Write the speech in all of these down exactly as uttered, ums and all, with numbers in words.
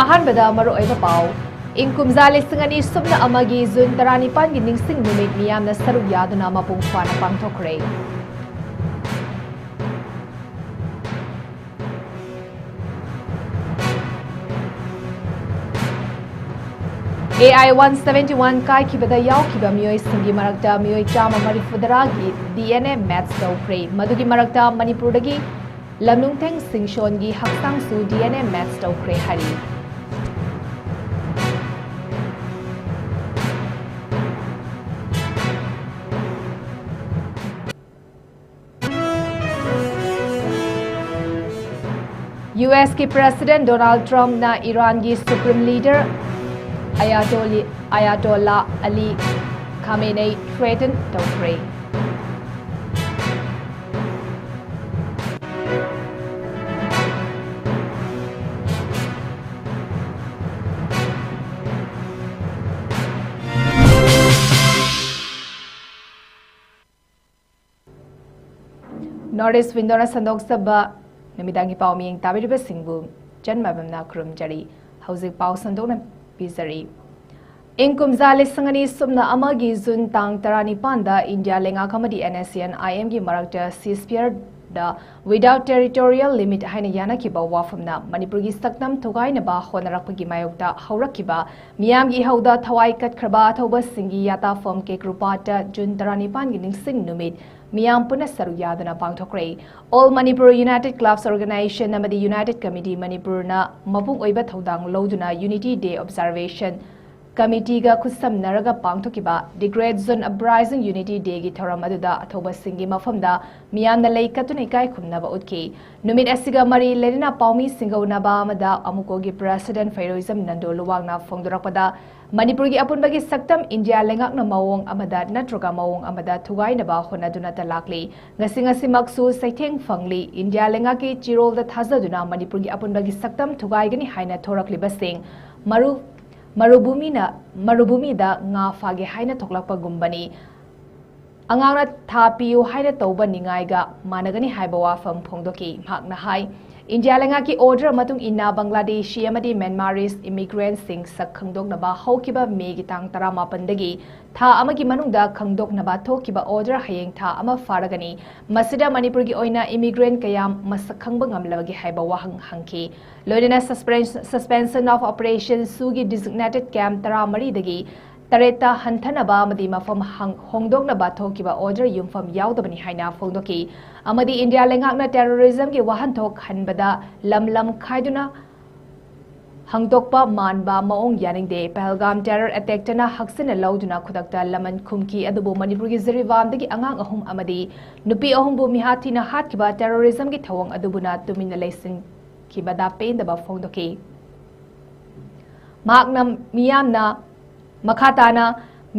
ꯑꯍꯥꯟꯕꯗ ꯃꯔꯨꯑꯣꯏꯕ ꯄꯥꯎ꯫ ꯏꯪ ꯀꯨꯝꯖꯥ ꯂꯤꯁꯤꯡ ꯑꯅꯤ ꯁꯨꯞꯅ ꯑꯃꯒꯤ ꯖꯨꯟ ꯇꯔꯥꯅꯤꯄꯥꯟꯒꯤ ꯅꯤꯡꯁꯤꯡ ꯅꯨꯃꯤꯠ ꯃꯤꯌꯥꯝꯅ ꯁꯔꯨꯛ ꯌꯥꯗꯨꯅ ꯃꯄꯨꯡ ꯐꯥꯅ ꯄꯥꯡꯊꯣꯛꯈ꯭ꯔꯦ꯫ AI one seventy one ꯀꯥꯏꯈꯤꯕꯗ ꯌꯥꯎꯈꯤꯕ ꯃꯤꯑꯣꯏꯁꯤꯡꯒꯤ ꯃꯔꯛꯇ ꯃꯤꯑꯣꯏ ꯆꯥꯝꯃ ꯃꯔꯤꯐꯨ ꯇꯔꯥꯒꯤ DNA match ꯇꯧꯈ꯭ꯔꯦ꯫ ꯃꯗꯨꯒꯤ ꯃꯔꯛꯇ ꯃꯅꯤꯄꯨꯔꯗꯒꯤ ꯂꯝꯂꯨꯡꯊꯦꯡ ꯁꯤꯡꯁꯣꯟꯒꯤ ꯍꯛꯆꯥꯡꯁꯨ DNA match ꯇꯧꯈ꯭ꯔꯦ ꯍꯥꯏꯔꯤ꯫ USꯀꯤ President Donald Trumpꯅ ꯏꯔꯥꯟꯒꯤ Supreme Leader Ayatollah, Ayatollah Ali Khamenei threaten ꯇꯧꯈ꯭ꯔꯦ꯫ North East Windowꯅ ꯁꯟꯗꯣꯛꯆꯕ ꯅꯨꯃꯤꯗꯥꯡꯒꯤ ꯄꯥꯎ ꯃꯤꯌꯦꯡ ꯇꯥꯕꯤꯔꯤꯕꯁꯤꯡꯕꯨ ꯆꯟꯃꯕꯝꯅ ꯈꯨꯔꯨꯝꯖꯔꯤ꯫ ꯍꯧꯖꯤꯛ ꯄꯥꯎ ꯁꯟꯗꯣꯛꯅ ꯄꯤꯖꯔꯤ꯫ ꯏꯪ ꯀꯨꯝꯖꯥ ꯂꯤꯁꯤꯡ ꯑꯅꯤ ꯁꯨꯞꯅ ꯑꯃꯒꯤ ꯖꯨꯟ ꯇꯥꯡ ꯇꯔꯥꯅꯤꯄꯥꯟꯗ ꯏꯟꯗꯤꯌꯥ ꯂꯩꯉꯥꯛ ꯑꯃꯗꯤ NSCN-IMꯒꯤ ꯃꯔꯛꯇ ceasefireꯗ without territorial limit ꯍꯥꯏꯅ ꯌꯥꯅꯈꯤꯕ ꯋꯥꯐꯝꯅ ꯃꯅꯤꯄꯨꯔꯒꯤ ꯁꯛꯇꯝ ꯊꯨꯒꯥꯏꯅꯕ ꯍꯣꯠꯅꯔꯛꯄꯒꯤ ꯃꯥꯌꯣꯛꯇ ꯍꯧꯔꯛꯈꯤꯕ ꯃꯤꯌꯥꯝꯒꯤ ꯏꯍꯧꯗ ꯊꯋꯥꯏ ꯀꯠꯈ꯭ꯔꯕ ꯑꯊꯧꯕꯁꯤꯡꯒꯤ ꯌꯥꯇꯥꯐꯝ ꯀꯦꯀ꯭ꯔꯨꯄꯥꯠꯇ ꯖꯨꯟ ꯇꯔꯥꯅꯤꯄꯥꯟꯒꯤ ꯅꯤꯡꯁꯤꯡ ꯅꯨꯃꯤꯠ ꯃꯤꯌꯥꯝ ꯄꯨꯟꯅ ꯁꯔꯨꯛ ꯌꯥꯗꯨꯅ ꯄꯥꯡꯊꯣꯛꯈ꯭ꯔꯦ꯫ All Manipur United Clubs Organization ꯑꯃꯗꯤ United Committee ꯃꯅꯤꯄꯨꯔꯅ ꯃꯄꯨꯡ ꯑꯣꯏꯕ ꯊꯧꯗꯥꯡ ꯂꯧꯗꯨꯅ Unity Day Observation Committeeꯒ ꯈꯨꯠꯁꯝꯅꯔꯒ ꯄꯥꯡꯊꯣꯛꯈꯤꯕ The Great Zone Uprising Unity Dayꯒꯤ ꯊꯧꯔꯝ ꯑꯗꯨꯗ ꯑꯊꯧꯕꯁꯤꯡꯒꯤ ꯃꯐꯝꯗ ꯃꯤꯌꯥꯝꯅ ꯂꯩ ꯀꯠꯇꯨꯅ ꯏꯀꯥꯏ ꯈꯨꯝꯅꯕ ꯎꯠꯈꯤ꯫ ꯅꯨꯃꯤꯠ ꯑꯁꯤꯒ ꯃꯔꯤ ꯂꯩꯅꯅ ꯄꯥꯎꯃꯤꯁꯤꯡꯒ ꯎꯅꯕ ꯑꯃꯗ ꯑꯃꯨꯀꯣꯒꯤ President ꯐꯩꯔꯣꯏꯖꯝ ꯅꯟꯗꯣ ꯂꯨꯋꯥꯡꯅ ꯐꯣꯡꯗꯣꯔꯛꯄꯗ, ꯃꯅꯤꯄꯨꯔꯒꯤ ꯑꯄꯨꯟꯕꯒꯤ ꯁꯛꯇꯝ ꯏꯟꯗꯤꯌꯥ ꯂꯩꯉꯥꯛꯅ ꯃꯑꯣꯡ ꯑꯃꯗ ꯅꯠꯇ꯭ꯔꯒ ꯃꯑꯣꯡ ꯑꯃꯗ ꯊꯨꯒꯥꯏꯅꯕ ꯍꯣꯠꯅꯗꯨꯅꯇ ꯂꯥꯛꯂꯤ꯫ ꯉꯁꯤ ꯉꯁꯤꯃꯛꯁꯨ ꯆꯩꯊꯦꯡ ꯐꯪꯂꯤ꯫ ꯏꯟꯗꯤꯌꯥ ꯂꯩꯉꯥꯛꯀꯤ ꯆꯤꯔꯣꯜꯗ ꯊꯥꯖꯗꯨꯅ ꯃꯅꯤꯄꯨꯔꯒꯤ ꯑꯄꯨꯟꯕꯒꯤ ꯁꯛꯇꯝ ꯊꯨꯒꯥꯏꯒꯅꯤ ꯍꯥꯏꯅ ꯊꯣꯔꯛꯂꯤꯕꯁꯤꯡ ꯃꯔꯨ-, ꯃꯔꯨꯚꯨꯃꯤꯅ, ꯃꯔꯨꯚꯨꯃꯤꯗ ꯉꯥ ꯐꯥꯒꯦ ꯍꯥꯏꯅ ꯊꯣꯛꯂꯛꯄꯒꯨꯝꯕꯅꯤ꯫ ꯑꯉꯥꯡꯅ ꯊꯥ ꯄꯤꯌꯨ ꯍꯥꯏꯅ ꯇꯧꯕ ꯅꯤꯡꯉꯥꯏꯒ ꯃꯥꯟꯅꯒꯅꯤ ꯍꯥꯏꯕ ꯋꯥꯐꯝ ꯐꯣꯡꯗꯣꯛꯈꯤ꯫ ꯃꯍꯥꯛꯅ ꯍꯥꯏ, ꯏꯟꯗꯤꯌꯥ ꯂꯩꯉꯥꯛꯀꯤ order ꯃꯇꯨꯡ ꯏꯟꯅ ꯕꯪꯒ꯭ꯂꯥꯗꯦꯁꯤ ꯑꯃꯗꯤ ꯃ꯭ꯌꯥꯟꯃꯥꯔꯤꯁ immigrantꯁꯤꯡ ꯁꯛ ꯈꯪꯗꯣꯛꯅꯕ ꯍꯧꯈꯤꯕ ꯃꯦꯒꯤ ꯇꯥꯡ ꯇꯔꯥꯃꯥꯄꯟꯗꯒꯤ ꯊꯥ ꯑꯃꯒꯤ ꯃꯅꯨꯡꯗ ꯈꯪꯗꯣꯛꯅꯕ ꯊꯣꯛꯈꯤꯕ order ꯍꯌꯦꯡ ꯊꯥ ꯑꯃ ꯐꯥꯔꯒꯅꯤ꯫ ꯃꯁꯤꯗ ꯃꯅꯤꯄꯨꯔꯒꯤ ꯑꯣꯏꯅ immigrant ꯀꯌꯥ ꯃꯁꯛ ꯈꯪꯕ ꯉꯝꯂꯕꯒꯦ ꯍꯥꯏꯕ ꯋꯥꯍꯪ ꯍꯪꯈꯤ꯫ ꯂꯣꯏꯅꯅ suspension, suspension of operation ꯁꯨꯒꯤ designated camp ꯇꯔꯥꯃꯔꯤꯗꯒꯤ ꯇꯔꯦꯠꯇ ꯍꯟꯊꯅꯕ ꯑꯃꯗꯤ ꯃꯐꯝ ꯍꯪ-, ꯍꯣꯡꯗꯣꯛꯅꯕ ꯊꯣꯛꯈꯤꯕ order ꯌꯨꯝꯐꯝ ꯌꯥꯎꯗꯕꯅꯤ ꯍꯥꯏꯅ ꯐꯣꯡꯗꯣꯛꯈꯤ꯫ ꯑꯃꯗꯤ ꯏꯟꯗꯤꯌꯥ ꯂꯩꯉꯥꯛꯅ terrorismꯒꯤ ꯋꯥꯍꯟꯊꯣꯛ ꯍꯟꯕꯗ ꯂꯝ ꯂꯝ ꯈꯥꯏꯗꯨꯅ ꯍꯪꯗꯣꯛꯄ ꯃꯥꯟꯕ ꯃꯑꯣꯡ ꯌꯥꯅꯤꯡꯗꯦ꯫ ꯄꯍꯜꯒꯥꯝ terror attackꯇꯅ ꯍꯛꯁꯤꯟꯅ ꯂꯧꯗꯨꯅ ꯈꯨꯗꯛꯇ ꯂꯃꯟ ꯈꯨꯝꯈꯤ, ꯑꯗꯨꯕꯨ ꯃꯅꯤꯄꯨꯔꯒꯤ ꯖꯤꯔꯤꯕꯥꯝꯗꯒꯤ ꯑꯉꯥꯡ ꯑꯍꯨꯝ ꯑꯃꯗꯤ ꯅꯨꯄꯤ ꯑꯍꯨꯝꯕꯨ ꯃꯤꯍꯥꯠ ꯊꯤꯅ ꯍꯥꯠꯈꯤꯕ terrorismꯒꯤ ꯊꯧꯑꯣꯡ ꯑꯗꯨꯕꯨꯅ ꯇꯨꯃꯤꯟꯅ ꯂꯩꯁꯤꯟꯈꯤꯕꯗ ꯄꯦꯟꯗꯕ ꯐꯣꯡꯗꯣꯛꯈꯤ꯫ ꯃꯍꯥꯛꯅ ꯃꯤꯌꯥꯝꯅ, ꯃꯈꯥ ꯇꯥꯅ,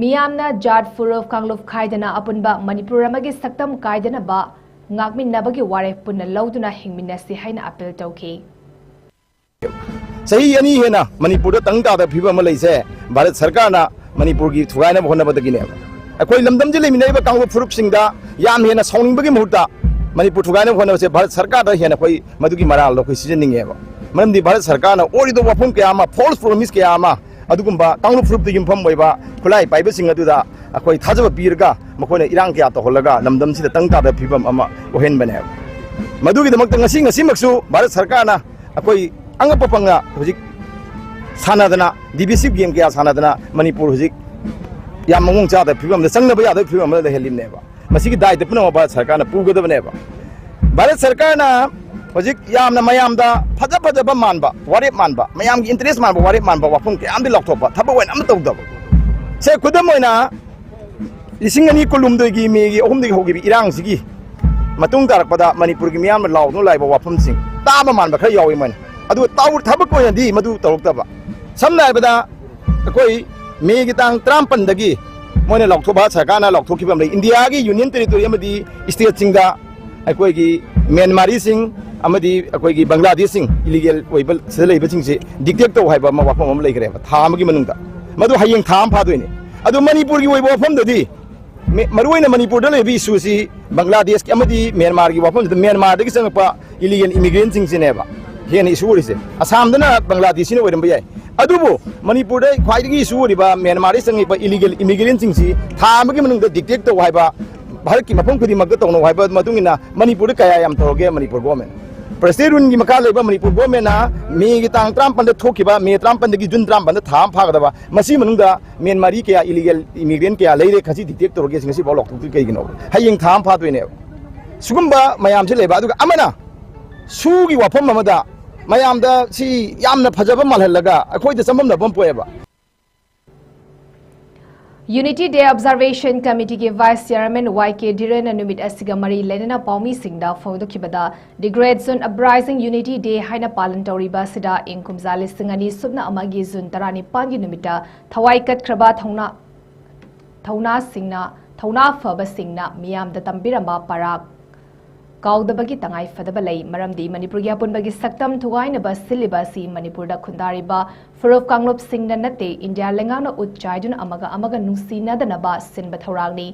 ꯃꯤꯌꯥꯝꯅ ꯖꯥꯠ ꯐꯨꯔꯨꯞ ꯀꯥꯡꯂꯨꯞ ꯈꯥꯏꯗꯅ ꯑꯄꯨꯟꯕ ꯃꯅꯤꯄꯨꯔ ꯑꯃꯒꯤ ꯁꯛꯇꯝ ꯀꯥꯏꯗꯅꯕ ꯉꯥꯛꯃꯤꯟꯅꯕꯒꯤ ꯋꯥꯔꯦꯞ ꯄꯨꯟꯅ ꯂꯧꯗꯨꯅ ꯍꯤꯡꯃꯤꯟꯅꯁꯤ ꯍꯥꯏꯅ appeal ꯇꯧꯈꯤ꯫ ꯆꯍꯤ ꯑꯅꯤ ꯍꯦꯟꯅ ꯃꯅꯤꯄꯨꯔꯗ ꯇꯪ ꯇꯥꯗꯕ ꯐꯤꯕꯝ ꯑꯃ ꯂꯩꯁꯦ ꯚꯥꯔꯠ ꯁꯔꯀꯥꯔꯅ ꯃꯅꯤꯄꯨꯔꯒꯤ ꯊꯨꯒꯥꯏꯅꯕ ꯍꯣꯠꯅꯕꯗꯒꯤꯅꯦꯕ꯫ ꯑꯩꯈꯣꯏ ꯂꯝꯗꯝꯁꯤꯗ ꯂꯩꯃꯤꯟꯅꯔꯤꯕ ꯀꯥꯡꯂꯨꯞ ꯐꯨꯔꯨꯞꯁꯤꯡꯗ ꯌꯥꯝ ꯍꯦꯟꯅ ꯁꯥꯎꯅꯤꯡꯕꯒꯤ ꯃꯍꯨꯠꯇ ꯃꯅꯤꯄꯨꯔ ꯊꯨꯒꯥꯏꯅꯕ ꯍꯣꯠꯅꯕꯁꯦ ꯚꯥꯔꯠ ꯁꯔꯀꯥꯔꯗ ꯍꯦꯟꯅ ꯑꯩꯈꯣꯏ ꯃꯗꯨꯒꯤ ꯃꯔꯥꯜꯗꯣ ꯑꯩꯈꯣꯏ ꯁꯤꯖꯟꯅꯤꯡꯉꯦꯕ꯫ ꯃꯔꯝꯗꯤ ꯚꯥꯔꯠ ꯁꯔꯀꯥꯔꯅ ꯑꯣꯏꯔꯤꯕ ꯋꯥꯐꯝ ꯀꯌꯥ ꯑꯃ, false promise ꯀꯌꯥ ꯑꯃ, ꯑꯗꯨꯒꯨꯝꯕ ꯀꯥꯡꯂꯨꯞ ꯐꯨꯔꯨꯞꯇ ꯌꯨꯝꯐꯝ ꯑꯣꯏꯕ ꯈꯨꯠꯂꯥꯏ ꯄꯥꯏꯕꯁꯤꯡ ꯑꯗꯨꯗ ꯑꯩꯈꯣꯏ ꯊꯥꯖꯕ ꯄꯤꯔꯒ ꯃꯈꯣꯏꯅ ꯏꯔꯥꯡ ꯀꯌꯥ ꯇꯧꯍꯜꯂꯒ ꯂꯝꯗꯝꯁꯤꯗ ꯇꯪ ꯇꯥꯗꯕ ꯐꯤꯕꯝ ꯑꯃ ꯑꯣꯏꯍꯟꯕꯅꯦꯕ꯫ ꯃꯗꯨꯒꯤꯗꯃꯛꯇ ꯉꯁꯤ ꯉꯁꯤꯃꯛꯁꯨ ꯚꯥꯔꯠ ꯁꯔꯀꯥꯔꯅ ꯑꯩꯈꯣꯏ ꯑꯉꯛꯄ ꯄꯪꯅ ꯍꯧꯖꯤꯛ ꯁꯥꯟꯅꯗꯅ, divisive game ꯀꯌꯥ ꯁꯥꯟꯅꯗꯅ ꯃꯅꯤꯄꯨꯔ ꯍꯧꯖꯤꯛ ꯌꯥꯝ ꯃꯑꯣꯡ ꯆꯥꯗꯕ ꯐꯤꯕꯝꯗ, ꯆꯪꯅꯕ ꯌꯥꯗꯕ ꯐꯤꯕꯝ ꯑꯃꯗ ꯂꯩꯍꯜꯂꯤꯕꯅꯦꯕ꯫ ꯃꯁꯤꯒꯤ ꯗꯥꯏꯇ ꯄꯨꯝꯅꯃꯛ ꯚꯥꯔꯠ ꯁꯔꯀꯥꯔꯅ ꯄꯨꯒꯗꯕꯅꯦꯕ꯫ ꯚꯥꯔꯠ ꯁꯔꯀꯥꯔꯅ ꯍꯧꯖꯤꯛ ꯌꯥꯝꯅ ꯃꯌꯥꯝꯗ ꯐꯖ ꯐꯖꯕ ꯃꯥꯟꯕ, ꯋꯥꯔꯦꯞ ꯃꯥꯟꯕ, ꯃꯌꯥꯝꯒꯤ interest ꯃꯥꯟꯕ ꯋꯥꯔꯦꯞ ꯃꯥꯟꯕ ꯋꯥꯐꯝ ꯀꯌꯥ ꯑꯃꯗꯤ ꯂꯥꯎꯊꯣꯛꯄ, ꯊꯕꯛ ꯑꯣꯏꯅ ꯑꯃ ꯇꯧꯗꯕ꯫ ꯁꯦ, ꯈꯨꯗꯝ ꯑꯣꯏꯅ, ꯂꯤꯁꯤꯡ ꯑꯅꯤ ꯀꯨꯟꯍꯨꯝꯗꯣꯏꯒꯤ ꯃꯦꯒꯤ ꯑꯍꯨꯝꯗꯒꯤ ꯍꯧꯈꯤꯕ ꯏꯔꯥꯡꯁꯤꯒꯤ ꯃꯇꯨꯡ ꯇꯥꯔꯛꯄꯗ ꯃꯅꯤꯄꯨꯔꯒꯤ ꯃꯤꯌꯥꯝꯅ ꯂꯥꯎꯗꯨꯅ ꯂꯥꯛꯏꯕ ꯋꯥꯐꯝꯁꯤꯡ ꯇꯥꯕ ꯃꯥꯟꯕ ꯈꯔ ꯌꯥꯎꯏ ꯃꯣꯏꯅ, ꯑꯗꯨꯒ ꯇꯧ-, ꯊꯕꯛ ꯑꯣꯏꯅꯗꯤ ꯃꯗꯨ ꯇꯧꯔꯛꯇꯕ꯫ ꯁꯝꯅ ꯍꯥꯏꯔꯕꯗ, ꯑꯩꯈꯣꯏ ꯃꯦꯒꯤ ꯇꯥꯡ ꯇꯔꯥꯃꯥꯄꯟꯗꯒꯤ ꯃꯣꯏꯅ ꯂꯥꯎꯊꯣꯛ-, ꯚꯥꯔꯠ ꯁꯔꯀꯥꯔꯅ ꯂꯥꯎꯊꯣꯛꯈꯤꯕ ꯑꯃ ꯂꯩ, ꯏꯟꯗꯤꯌꯥꯒꯤ union territory ꯑꯃꯗꯤ stateꯁꯤꯡꯗ ꯑꯩꯈꯣꯏꯒꯤ ꯃ꯭ꯌꯥꯟꯃꯥꯔꯤꯁꯤꯡ ꯑꯃꯗꯤ ꯑꯩꯈꯣꯏꯒꯤ ꯕꯪꯒ꯭ꯂꯥꯗꯦꯁꯁꯤꯡ, illegal ꯑꯣꯏꯕ ꯁꯤꯗ ꯂꯩꯕꯁꯤꯡꯁꯦ detect ꯇꯧ ꯍꯥꯏꯕ ꯑꯃ ꯋꯥꯐꯝ ꯑꯃ ꯂꯩꯈ꯭ꯔꯦꯕ, ꯊꯥ ꯑꯃꯒꯤ ꯃꯅꯨꯡꯗ꯫ ꯃꯗꯨ ꯍꯌꯦꯡ ꯊꯥ ꯑꯃ ꯐꯥꯗꯣꯏꯅꯦ꯫ ꯑꯗꯨ ꯃꯅꯤꯄꯨꯔꯒꯤ ꯑꯣꯏꯕ ꯋꯥꯐꯝꯗꯗꯤ ꯃꯔꯨꯑꯣꯏꯅ ꯃꯅꯤꯄꯨꯔꯗ ꯂꯩꯕ ꯏꯁꯨꯁꯤ ꯕꯪꯒ꯭ꯂꯥꯗꯦꯁꯀꯤ ꯑꯃꯗꯤ ꯃ꯭ꯌꯥꯟꯃꯥꯔꯒꯤ ꯋꯥꯐꯝꯁꯤꯗ ꯃ꯭ꯌꯥꯟꯃꯥꯔꯗꯒꯤ ꯆꯪꯉꯛꯄ ꯏꯂꯤꯒꯦꯜ ꯏꯃꯤꯒ꯭ꯔꯦꯟꯁꯤꯡꯁꯤꯅꯦꯕ ꯍꯦꯟꯅ ꯏꯁꯨ ꯑꯣꯏꯔꯤꯁꯦ꯫ ꯑꯁꯥꯝꯗꯅ ꯕꯪꯒ꯭ꯂꯥꯗꯦꯁꯤꯅ ꯑꯣꯏꯔꯝꯕ ꯌꯥꯏ, ꯑꯗꯨꯕꯨ ꯃꯅꯤꯄꯨꯔꯗ ꯈ꯭ꯋꯥꯏꯗꯒꯤ ꯏꯁꯨ ꯑꯣꯏꯔꯤꯕ ꯃ꯭ꯌꯥꯟꯃꯥꯔꯗꯒꯤ ꯆꯪꯉꯛꯄ ꯏꯂꯤꯒꯦꯜ ꯏꯃꯤꯒ꯭ꯔꯦꯟꯁꯤꯡꯁꯤ ꯊꯥ ꯑꯃꯒꯤ ꯃꯅꯨꯡꯗ ꯗꯤꯇꯦꯛ ꯇꯧ ꯍꯥꯏꯕ, ꯚꯥꯔꯠꯀꯤ ꯃꯐꯝ ꯈꯨꯗꯤꯡꯃꯛꯇ ꯇꯧꯅꯧ ꯍꯥꯏꯕ ꯃꯇꯨꯡ ꯏꯟꯅ ꯃꯅꯤꯄꯨꯔꯗ ꯀꯌꯥ ꯌꯥꯝ ꯇꯧꯔꯒꯦ? ꯃꯅꯤꯄꯨꯔ ꯒꯣꯔꯃꯦꯟ, ꯄ꯭ꯔꯦꯁꯤꯗꯦꯟꯠ ꯔꯨꯜꯒꯤ ꯃꯈꯥ ꯂꯩꯕ ꯃꯅꯤꯄꯨꯔ ꯒꯣꯔꯃꯦꯟꯅ ꯃꯦꯒꯤ ꯇꯥꯡ ꯇꯔꯥꯃꯥꯄꯟꯗ ꯊꯣꯛꯈꯤꯕ, ꯃꯦ ꯇꯔꯥꯃꯥꯄꯟꯗꯒꯤ ꯖꯨꯟ ꯇꯔꯥꯃꯥꯄꯟꯗ ꯊꯥ ꯑꯃ ꯐꯥꯒꯗꯕ, ꯃꯁꯤ ꯃꯅꯨꯡꯗ ꯃ꯭ꯌꯥꯟꯃꯥꯔꯤ ꯀꯌꯥ, ꯏꯂꯤꯒꯦꯜ ꯏꯃꯤꯒ꯭ꯔꯦꯟ ꯀꯌꯥ ꯂꯩꯔꯦ, ꯈꯖꯤꯛ ꯗꯤꯇꯦꯛ ꯇꯧꯔꯒꯦ, ꯉꯁꯤꯐꯥꯎ ꯂꯥꯎꯊꯣꯛꯇ꯭ꯔꯤ ꯀꯩꯒꯤꯅꯣ? ꯍꯌꯦꯡ ꯊꯥ ꯑꯃ ꯐꯥꯗꯣꯏꯅꯦꯕ꯫ ꯁꯤꯒꯨꯝꯕ ꯃꯌꯥꯝꯁꯤ ꯂꯩꯕ꯫ ꯑꯗꯨꯒ ꯑꯃꯅ ꯁꯨꯒꯤ ꯋꯥꯐꯝ ꯑꯃꯗ ꯃꯌꯥꯝꯗ ꯁꯤ ꯌꯥꯝꯅ ꯐꯖꯕ ꯃꯥꯜꯍꯜꯂꯒ ꯑꯩꯈꯣꯏꯗ ꯆꯃꯝꯅꯕ ꯑꯃ ꯄꯣꯛꯑꯦꯕ꯫ Unity Day Observation Committee ꯒꯤ Vice Chairman ꯋꯥꯏ ꯀꯦ ꯙꯤꯔꯦꯟꯅ ꯅꯨꯃꯤꯠ ꯑꯁꯤꯒ ꯃꯔꯤ ꯂꯩꯅꯅ ꯄꯥꯎꯃꯤꯁꯤꯡꯗ ꯐꯣꯡꯗꯣꯛꯈꯤꯕꯗ, The Great Zone Uprising Unity Day ꯍꯥꯏꯅ ꯄꯥꯂꯟ ꯇꯧꯔꯤꯕ ꯑꯁꯤꯗ ꯏꯪ ꯀꯨꯝꯖꯥ ꯂꯤꯁꯤꯡ ꯑꯅꯤ ꯁꯨꯞꯅ ꯑꯃꯒꯤ ꯖꯨꯟ ꯇꯔꯥꯅꯤꯄꯥꯟꯒꯤ ꯅꯨꯃꯤꯠꯇ ꯊꯋꯥꯏ ꯀꯠꯈ꯭ꯔꯕ ꯊꯧꯅꯥ ꯊꯧꯅꯥꯁꯤꯡꯅ ꯊꯧꯅꯥ ꯐꯕꯁꯤꯡꯅ ꯃꯤꯌꯥꯝꯗ ꯇꯝꯕꯤꯔꯝꯕ ꯄꯔꯥ ꯀꯥꯎꯗꯕꯒꯤ ꯇꯉꯥꯏ ꯐꯗꯕ ꯂꯩ꯫ ꯃꯔꯝꯗꯤ ꯃꯅꯤꯄꯨꯔꯒꯤ ꯑꯄꯨꯟꯕꯒꯤ ꯁꯛꯇꯝ ꯊꯨꯒꯥꯏꯅꯕ ꯁꯤꯜꯂꯤꯕ ꯑꯁꯤ ꯃꯅꯤꯄꯨꯔꯗ ꯈꯨꯟꯗꯥꯔꯤꯕ ꯐꯨꯔꯨꯞ ꯀꯥꯡꯂꯨꯞꯁꯤꯡꯅ ꯅꯠꯇꯦ, ꯏꯟꯗꯤꯌꯥ ꯂꯩꯉꯥꯛꯅ ꯎꯠ ꯆꯥꯏꯗꯨꯅ ꯑꯃꯒ ꯑꯃꯒ ꯅꯨꯡꯁꯤꯅꯗꯅꯕ ꯁꯤꯟꯕ ꯊꯧꯔꯥꯡꯅꯤ꯫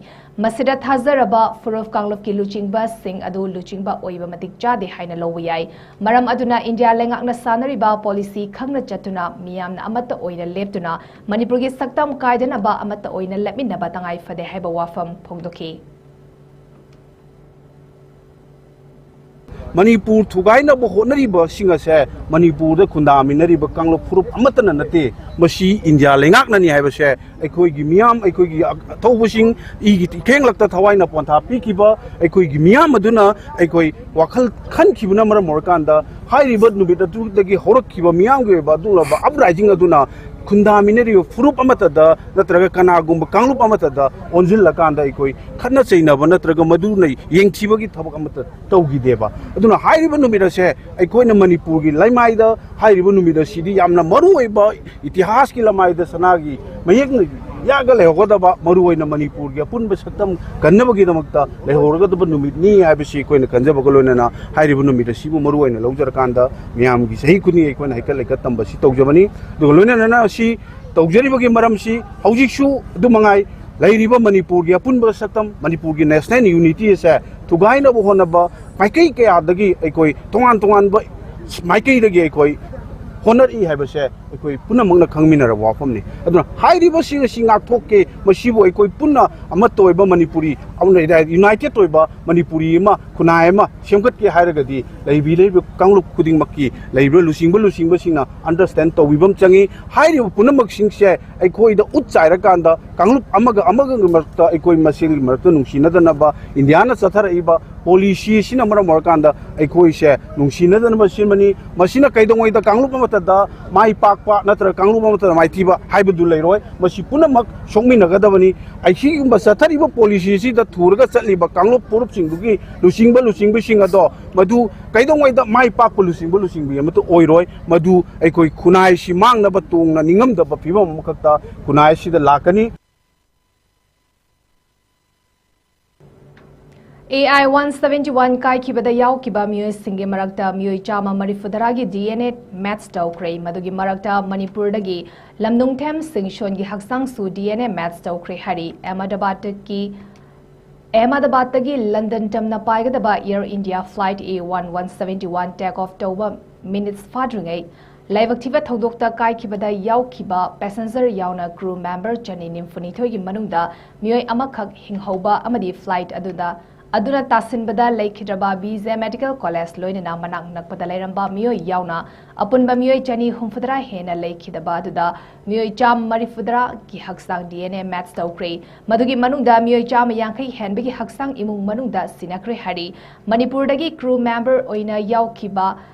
ꯃꯁꯤꯗ ꯊꯥꯖꯔꯕ ꯐꯨꯔꯨꯞ ꯀꯥꯡꯂꯨꯞꯀꯤ ꯂꯨꯆꯤꯡꯕꯁꯤꯡ ꯑꯗꯨ ꯂꯨꯆꯤꯡꯕ ꯑꯣꯏꯕ ꯃꯇꯤꯛ ꯆꯥꯗꯦ ꯍꯥꯏꯅ ꯂꯧꯕ ꯌꯥꯏ꯫ ꯃꯔꯝ ꯑꯗꯨꯅ ꯏꯟꯗꯤꯌꯥ ꯂꯩꯉꯥꯛꯅ ꯁꯥꯟꯅꯔꯤꯕ ꯄꯣꯂꯤꯁꯤ ꯈꯪꯅ ꯆꯠꯇꯨꯅ ꯃꯤꯌꯥꯝꯅ ꯑꯃꯠꯇ ꯑꯣꯏꯅ ꯂꯦꯞꯇꯨꯅ ꯃꯅꯤꯄꯨꯔꯒꯤ ꯁꯛꯇꯝ ꯀꯥꯏꯗꯅꯕ ꯑꯃꯠꯇ ꯑꯣꯏꯅ ꯂꯦꯞꯃꯤꯟꯅꯕ ꯇꯉꯥꯏ ꯐꯗꯦ ꯍꯥꯏꯕ ꯋꯥꯐꯝ ꯐꯣꯡꯗꯣꯛꯈꯤ꯫ ꯃꯅꯤꯄꯨꯔ ꯊꯨꯒꯥꯏꯅꯕ ꯍꯣꯠꯅꯔꯤꯕꯁꯤꯡ ꯑꯁꯦ ꯃꯅꯤꯄꯨꯔꯗ ꯈꯨꯟꯗꯥꯃꯤꯟꯅꯔꯤꯕ ꯀꯥꯡꯂꯨꯞ ꯐꯨꯔꯨꯞ ꯑꯃꯠꯇꯅ ꯅꯠꯇꯦ, ꯃꯁꯤ ꯏꯟꯗꯤꯌꯥ ꯂꯩꯉꯥꯛꯅꯅꯤ ꯍꯥꯏꯕꯁꯦ ꯑꯩꯈꯣꯏꯒꯤ ꯃꯤꯌꯥꯝ, ꯑꯩꯈꯣꯏꯒꯤ ꯑꯊꯧꯕꯁꯤꯡ, ꯏꯒꯤ ꯏꯊꯦꯡꯂꯛꯇ ꯊꯋꯥꯏꯅ ꯄꯣꯟꯊꯥ ꯄꯤꯈꯤꯕ ꯑꯩꯈꯣꯏꯒꯤ ꯃꯤꯌꯥꯝ ꯑꯗꯨꯅ ꯑꯩꯈꯣꯏ ꯋꯥꯈꯜ ꯈꯟꯈꯤꯕꯅ ꯃꯔꯝ ꯑꯣꯏꯔꯀꯥꯟꯗ ꯍꯥꯏꯔꯤꯕ ꯅꯨꯃꯤꯠ ꯑꯗꯨꯗꯒꯤ ꯍꯧꯔꯛꯈꯤꯕ ꯃꯤꯌꯥꯝꯒꯤ ꯑꯣꯏꯕ ꯑꯗꯨꯒꯨꯝꯂꯕ ꯑꯞꯔꯥꯏꯖꯤꯡ ꯑꯗꯨꯅ ꯈꯨꯟꯗꯥꯃꯤꯟꯅꯔꯤꯕ ꯐꯨꯔꯨꯞ ꯑꯃꯠꯇꯗ ꯅꯠꯇ꯭ꯔꯒ ꯀꯅꯥꯒꯨꯝꯕ ꯀꯥꯡꯂꯨꯞ ꯑꯃꯠꯇꯗ ꯑꯣꯟꯁꯤꯜꯂꯀꯥꯟꯗ ꯑꯩꯈꯣꯏ ꯈꯠꯅ ꯆꯩꯅꯕ ꯅꯠꯇ꯭ꯔꯒ ꯃꯗꯨꯅ ꯌꯦꯡꯊꯤꯕꯒꯤ ꯊꯕꯛ ꯑꯃꯠꯇ ꯇꯧꯈꯤꯗꯦꯕ꯫ ꯑꯗꯨꯅ ꯍꯥꯏꯔꯤꯕ ꯅꯨꯃꯤꯠ ꯑꯁꯦ ꯑꯩꯈꯣꯏꯅ ꯃꯅꯤꯄꯨꯔꯒꯤ ꯂꯩꯃꯥꯏꯗ ꯍꯥꯏꯔꯤꯕ ꯅꯨꯃꯤꯠ ꯑꯁꯤꯗꯤ ꯌꯥꯝꯅ ꯃꯔꯨꯑꯣꯏꯕ ꯏꯇꯤꯍꯥꯁꯀꯤ ꯂꯃꯥꯏꯗ ꯁꯅꯥꯒꯤ ꯃꯌꯦꯛꯅ ꯌꯥꯛꯑꯒ ꯂꯩꯍꯧꯒꯗꯕ, ꯃꯔꯨꯑꯣꯏꯅ ꯃꯅꯤꯄꯨꯔꯒꯤ ꯑꯄꯨꯟꯕ ꯁꯛꯇꯝ ꯀꯟꯅꯕꯒꯤꯗꯃꯛꯇ ꯂꯩꯍꯧꯔꯒꯗꯕ ꯅꯨꯃꯤꯠꯅꯤ ꯍꯥꯏꯕꯁꯤ ꯑꯩꯈꯣꯏꯅ ꯈꯟꯖꯕꯒ ꯂꯣꯏꯅꯅ ꯍꯥꯏꯔꯤꯕ ꯅꯨꯃꯤꯠ ꯑꯁꯤꯕꯨ ꯃꯔꯨꯑꯣꯏꯅ ꯂꯧꯖꯔꯀꯥꯟꯗ ꯃꯤꯌꯥꯝꯒꯤ ꯆꯍꯤ ꯈꯨꯗꯤꯡꯒꯤ ꯑꯩꯈꯣꯏꯅ ꯍꯩꯀꯠ ꯂꯩꯀꯠ ꯇꯝꯕ ꯑꯁꯤ ꯇꯧꯖꯕꯅꯤ꯫ ꯑꯗꯨꯒ ꯂꯣꯏꯅꯅ ꯑꯁꯤ ꯇꯧꯖꯔꯤꯕꯒꯤ ꯃꯔꯝꯁꯤ ꯍꯧꯖꯤꯛꯁꯨ ꯑꯗꯨ ꯃꯉꯥꯏ, ꯂꯩꯔꯤꯕ ꯃꯅꯤꯄꯨꯔꯒꯤ ꯑꯄꯨꯟꯕ ꯁꯛꯇꯝ, ꯃꯅꯤꯄꯨꯔꯒꯤ national unity ꯑꯁꯦ ꯊꯨꯒꯥꯏꯅꯕ ꯍꯣꯠꯅꯕ ꯃꯥꯏꯀꯩ ꯀꯌꯥꯗꯒꯤ ꯑꯩꯈꯣꯏ ꯇꯣꯉꯥꯟ ꯇꯣꯉꯥꯟꯕ ꯃꯥꯏꯀꯩꯗꯒꯤ ꯑꯩꯈꯣꯏ ꯍꯣꯠꯅꯔꯛꯏ ꯍꯥꯏꯕꯁꯦ ꯑꯩꯈꯣꯏ ꯄꯨꯝꯅꯃꯛꯅ ꯈꯪꯃꯤꯟꯅꯔꯕ ꯋꯥꯐꯝꯅꯤ꯫ ꯑꯗꯨꯅ ꯍꯥꯏꯔꯤꯕꯁꯤꯡ ꯑꯁꯤ ꯉꯥꯛꯊꯣꯛꯀꯦ, ꯃꯁꯤꯕꯨ ꯑꯩꯈꯣꯏ ꯄꯨꯟꯅ ꯑꯃꯠꯇ ꯑꯣꯏꯕ ꯃꯅꯤꯄꯨꯔꯤ, united ꯑꯣꯏꯕ ꯃꯅꯤꯄꯨꯔꯤ ꯑꯃ, ꯈꯨꯟꯅꯥꯏ ꯑꯃ ꯁꯦꯝꯒꯠꯀꯦ ꯍꯥꯏꯔꯒꯗꯤ ꯂꯩꯕꯤꯔꯤꯕ ꯀꯥꯡꯂꯨꯞ ꯈꯨꯗꯤꯡꯃꯛꯀꯤ ꯂꯩꯔꯤꯕ ꯂꯨꯆꯤꯡꯕ ꯂꯨꯆꯤꯡꯕꯁꯤꯡꯅ understand ꯇꯧꯕꯤꯕ ꯑꯃ ꯆꯪꯉꯤ꯫ ꯍꯥꯏꯔꯤꯕ ꯄꯨꯝꯅꯃꯛꯁꯤꯡꯁꯦ ꯑꯩꯈꯣꯏꯗ ꯎꯠ ꯆꯥꯏꯔꯀꯥꯟꯗ ꯀꯥꯡꯂꯨꯞ ꯑꯃꯒ ꯑꯃꯒꯒꯤ ꯃꯔꯛꯇ, ꯑꯩꯈꯣꯏ ꯃꯁꯦꯜꯒꯤ ꯃꯔꯛꯇ ꯅꯨꯡꯁꯤꯅꯗꯅꯕ ꯏꯟꯗꯤꯌꯥꯅ ꯆꯠꯊꯔꯛꯏꯕ policy ꯑꯁꯤꯅ ꯃꯔꯝ ꯑꯣꯏꯔꯀꯥꯟꯗ ꯑꯩꯈꯣꯏꯁꯦ ꯅꯨꯡꯁꯤꯅꯗꯅꯕ ꯁꯤꯟꯕꯅꯤ꯫ ꯃꯁꯤꯅ ꯀꯩꯗꯧꯉꯩꯗ ꯀꯥꯡꯂꯨꯞ ꯑꯃꯠꯇꯗ ꯃꯥꯏ ꯄꯥꯛꯄ ꯅꯠꯇ꯭ꯔꯒ ꯀꯥꯡꯂꯨꯞ ꯑꯃꯠꯇꯗ ꯃꯥꯏꯊꯤꯕ ꯍꯥꯏꯕꯗꯨ ꯂꯩꯔꯣꯏ꯫ ꯃꯁꯤ ꯄꯨꯝꯅꯃꯛ ꯁꯣꯛꯃꯤꯟꯅꯒꯗꯕꯅꯤ꯫ ꯑꯁꯤꯒꯨꯝꯕ ꯆꯠꯊꯔꯤꯕ policy ꯑꯁꯤꯗ ꯊꯨꯔꯒ ꯆꯠꯂꯤꯕ ꯀꯥꯡꯂꯨꯞ ꯐꯨꯔꯨꯞꯁꯤꯡꯗꯨꯒꯤ ꯂꯨꯆꯤꯡꯕ ꯂꯨꯆꯤꯡꯕꯁꯤꯡ ꯑꯗꯣ ꯃꯗꯨ ꯀꯩꯗꯧꯉꯩꯗ ꯃꯥꯏ ꯄꯥꯛꯄ ꯂꯨꯆꯤꯡꯕ ꯂꯨꯆꯤꯡꯕꯤ ꯑꯃꯠꯇ ꯑꯣꯏꯔꯣꯏ꯫ ꯃꯗꯨ ꯑꯩꯈꯣꯏ ꯈꯨꯟꯅꯥꯏꯁꯤ ꯃꯥꯡꯅꯕ ꯇꯣꯡꯅ ꯅꯤꯡꯉꯝꯗꯕ ꯐꯤꯕꯝ ꯑꯃꯈꯛꯇ ꯈꯨꯟꯅꯥꯏ ꯑꯁꯤꯗ ꯂꯥꯛꯀꯅꯤ꯫ AI one seventy one ꯀꯥꯏꯈꯤꯕꯗ ꯌꯥꯎꯈꯤꯕ ꯃꯤꯑꯣꯏꯁꯤꯡꯒꯤ ꯃꯔꯛꯇ ꯃꯤꯑꯣꯏ ꯆꯥꯝꯃ ꯃꯔꯤꯐꯨ ꯇꯔꯥꯒꯤ DNA match ꯇꯧꯈ꯭ꯔꯦ꯫ ꯃꯗꯨꯒꯤ ꯃꯔꯛꯇ ꯃꯅꯤꯄꯨꯔꯗꯒꯤ ꯂꯝꯅꯨꯡꯊꯦꯝ ꯁꯤꯡꯁꯣꯟꯒꯤ ꯍꯛꯆꯥꯡꯁꯨ DNA match ꯇꯧꯈ꯭ꯔꯦ ꯍꯥꯏꯔꯤ꯫ ꯑꯍꯃꯗꯥꯕꯥꯗꯀꯤ ꯑꯍꯃꯗꯥꯕꯥꯗꯇꯒꯤ ꯂꯟꯗꯟ ꯇꯝꯅ ꯄꯥꯏꯒꯗꯕ Air India flight A one one seventy one take off ꯇꯧꯕ minutes ꯐꯥꯗ꯭ꯔꯤꯉꯩ ꯂꯥꯏꯕꯛ ꯊꯤꯕ ꯊꯧꯗꯣꯛꯇ ꯀꯥꯏꯈꯤꯕꯗ ꯌꯥꯎꯈꯤꯕ passenger ꯌꯥꯎꯅ crew member ꯆꯅꯤ ꯅꯤꯐꯨꯅꯤꯊꯣꯏꯒꯤ ꯃꯅꯨꯡꯗ ꯃꯤꯑꯣꯏ ꯑꯃꯈꯛ ꯍꯤꯡꯍꯧꯕ ꯑꯃꯗꯤ flight ꯑꯗꯨꯗ ꯑꯗꯨꯅ ꯇꯥꯁꯤꯟꯕꯗ ꯂꯩꯈꯤꯗ꯭ꯔꯕ B J Medical College ꯂꯣꯏꯅꯅ ꯃꯅꯥꯛ ꯅꯛꯄꯗ ꯂꯩꯔꯝꯕ ꯃꯤꯑꯣꯏ ꯌꯥꯎꯅ ꯑꯄꯨꯟꯕ ꯃꯤꯑꯣꯏ ꯆꯅꯤ ꯍꯨꯝꯐꯨꯇꯔꯥ ꯍꯦꯟꯅ ꯂꯩꯈꯤꯗꯕ ꯑꯗꯨꯗ ꯃꯤꯑꯣꯏ ꯆꯥꯝꯃ ꯃꯔꯤꯐꯨꯇꯔꯥꯒꯤ ꯍꯛꯆꯥꯡ DNA match ꯇꯧꯈ꯭ꯔꯦ꯫ ꯃꯗꯨꯒꯤ ꯃꯅꯨꯡꯗ ꯃꯤꯑꯣꯏ ꯆꯥꯝꯃ ꯌꯥꯡꯈꯩ ꯍꯦꯟꯕꯒꯤ ꯍꯛꯆꯥꯡ ꯏꯃꯨꯡ ꯃꯅꯨꯡꯗ ꯁꯤꯟꯅꯈ꯭ꯔꯦ ꯍꯥꯏꯔꯤ꯫ ꯃꯅꯤꯄꯨꯔꯗꯒꯤ crew member ꯑꯣꯏꯅ ꯌꯥꯎꯈꯤꯕ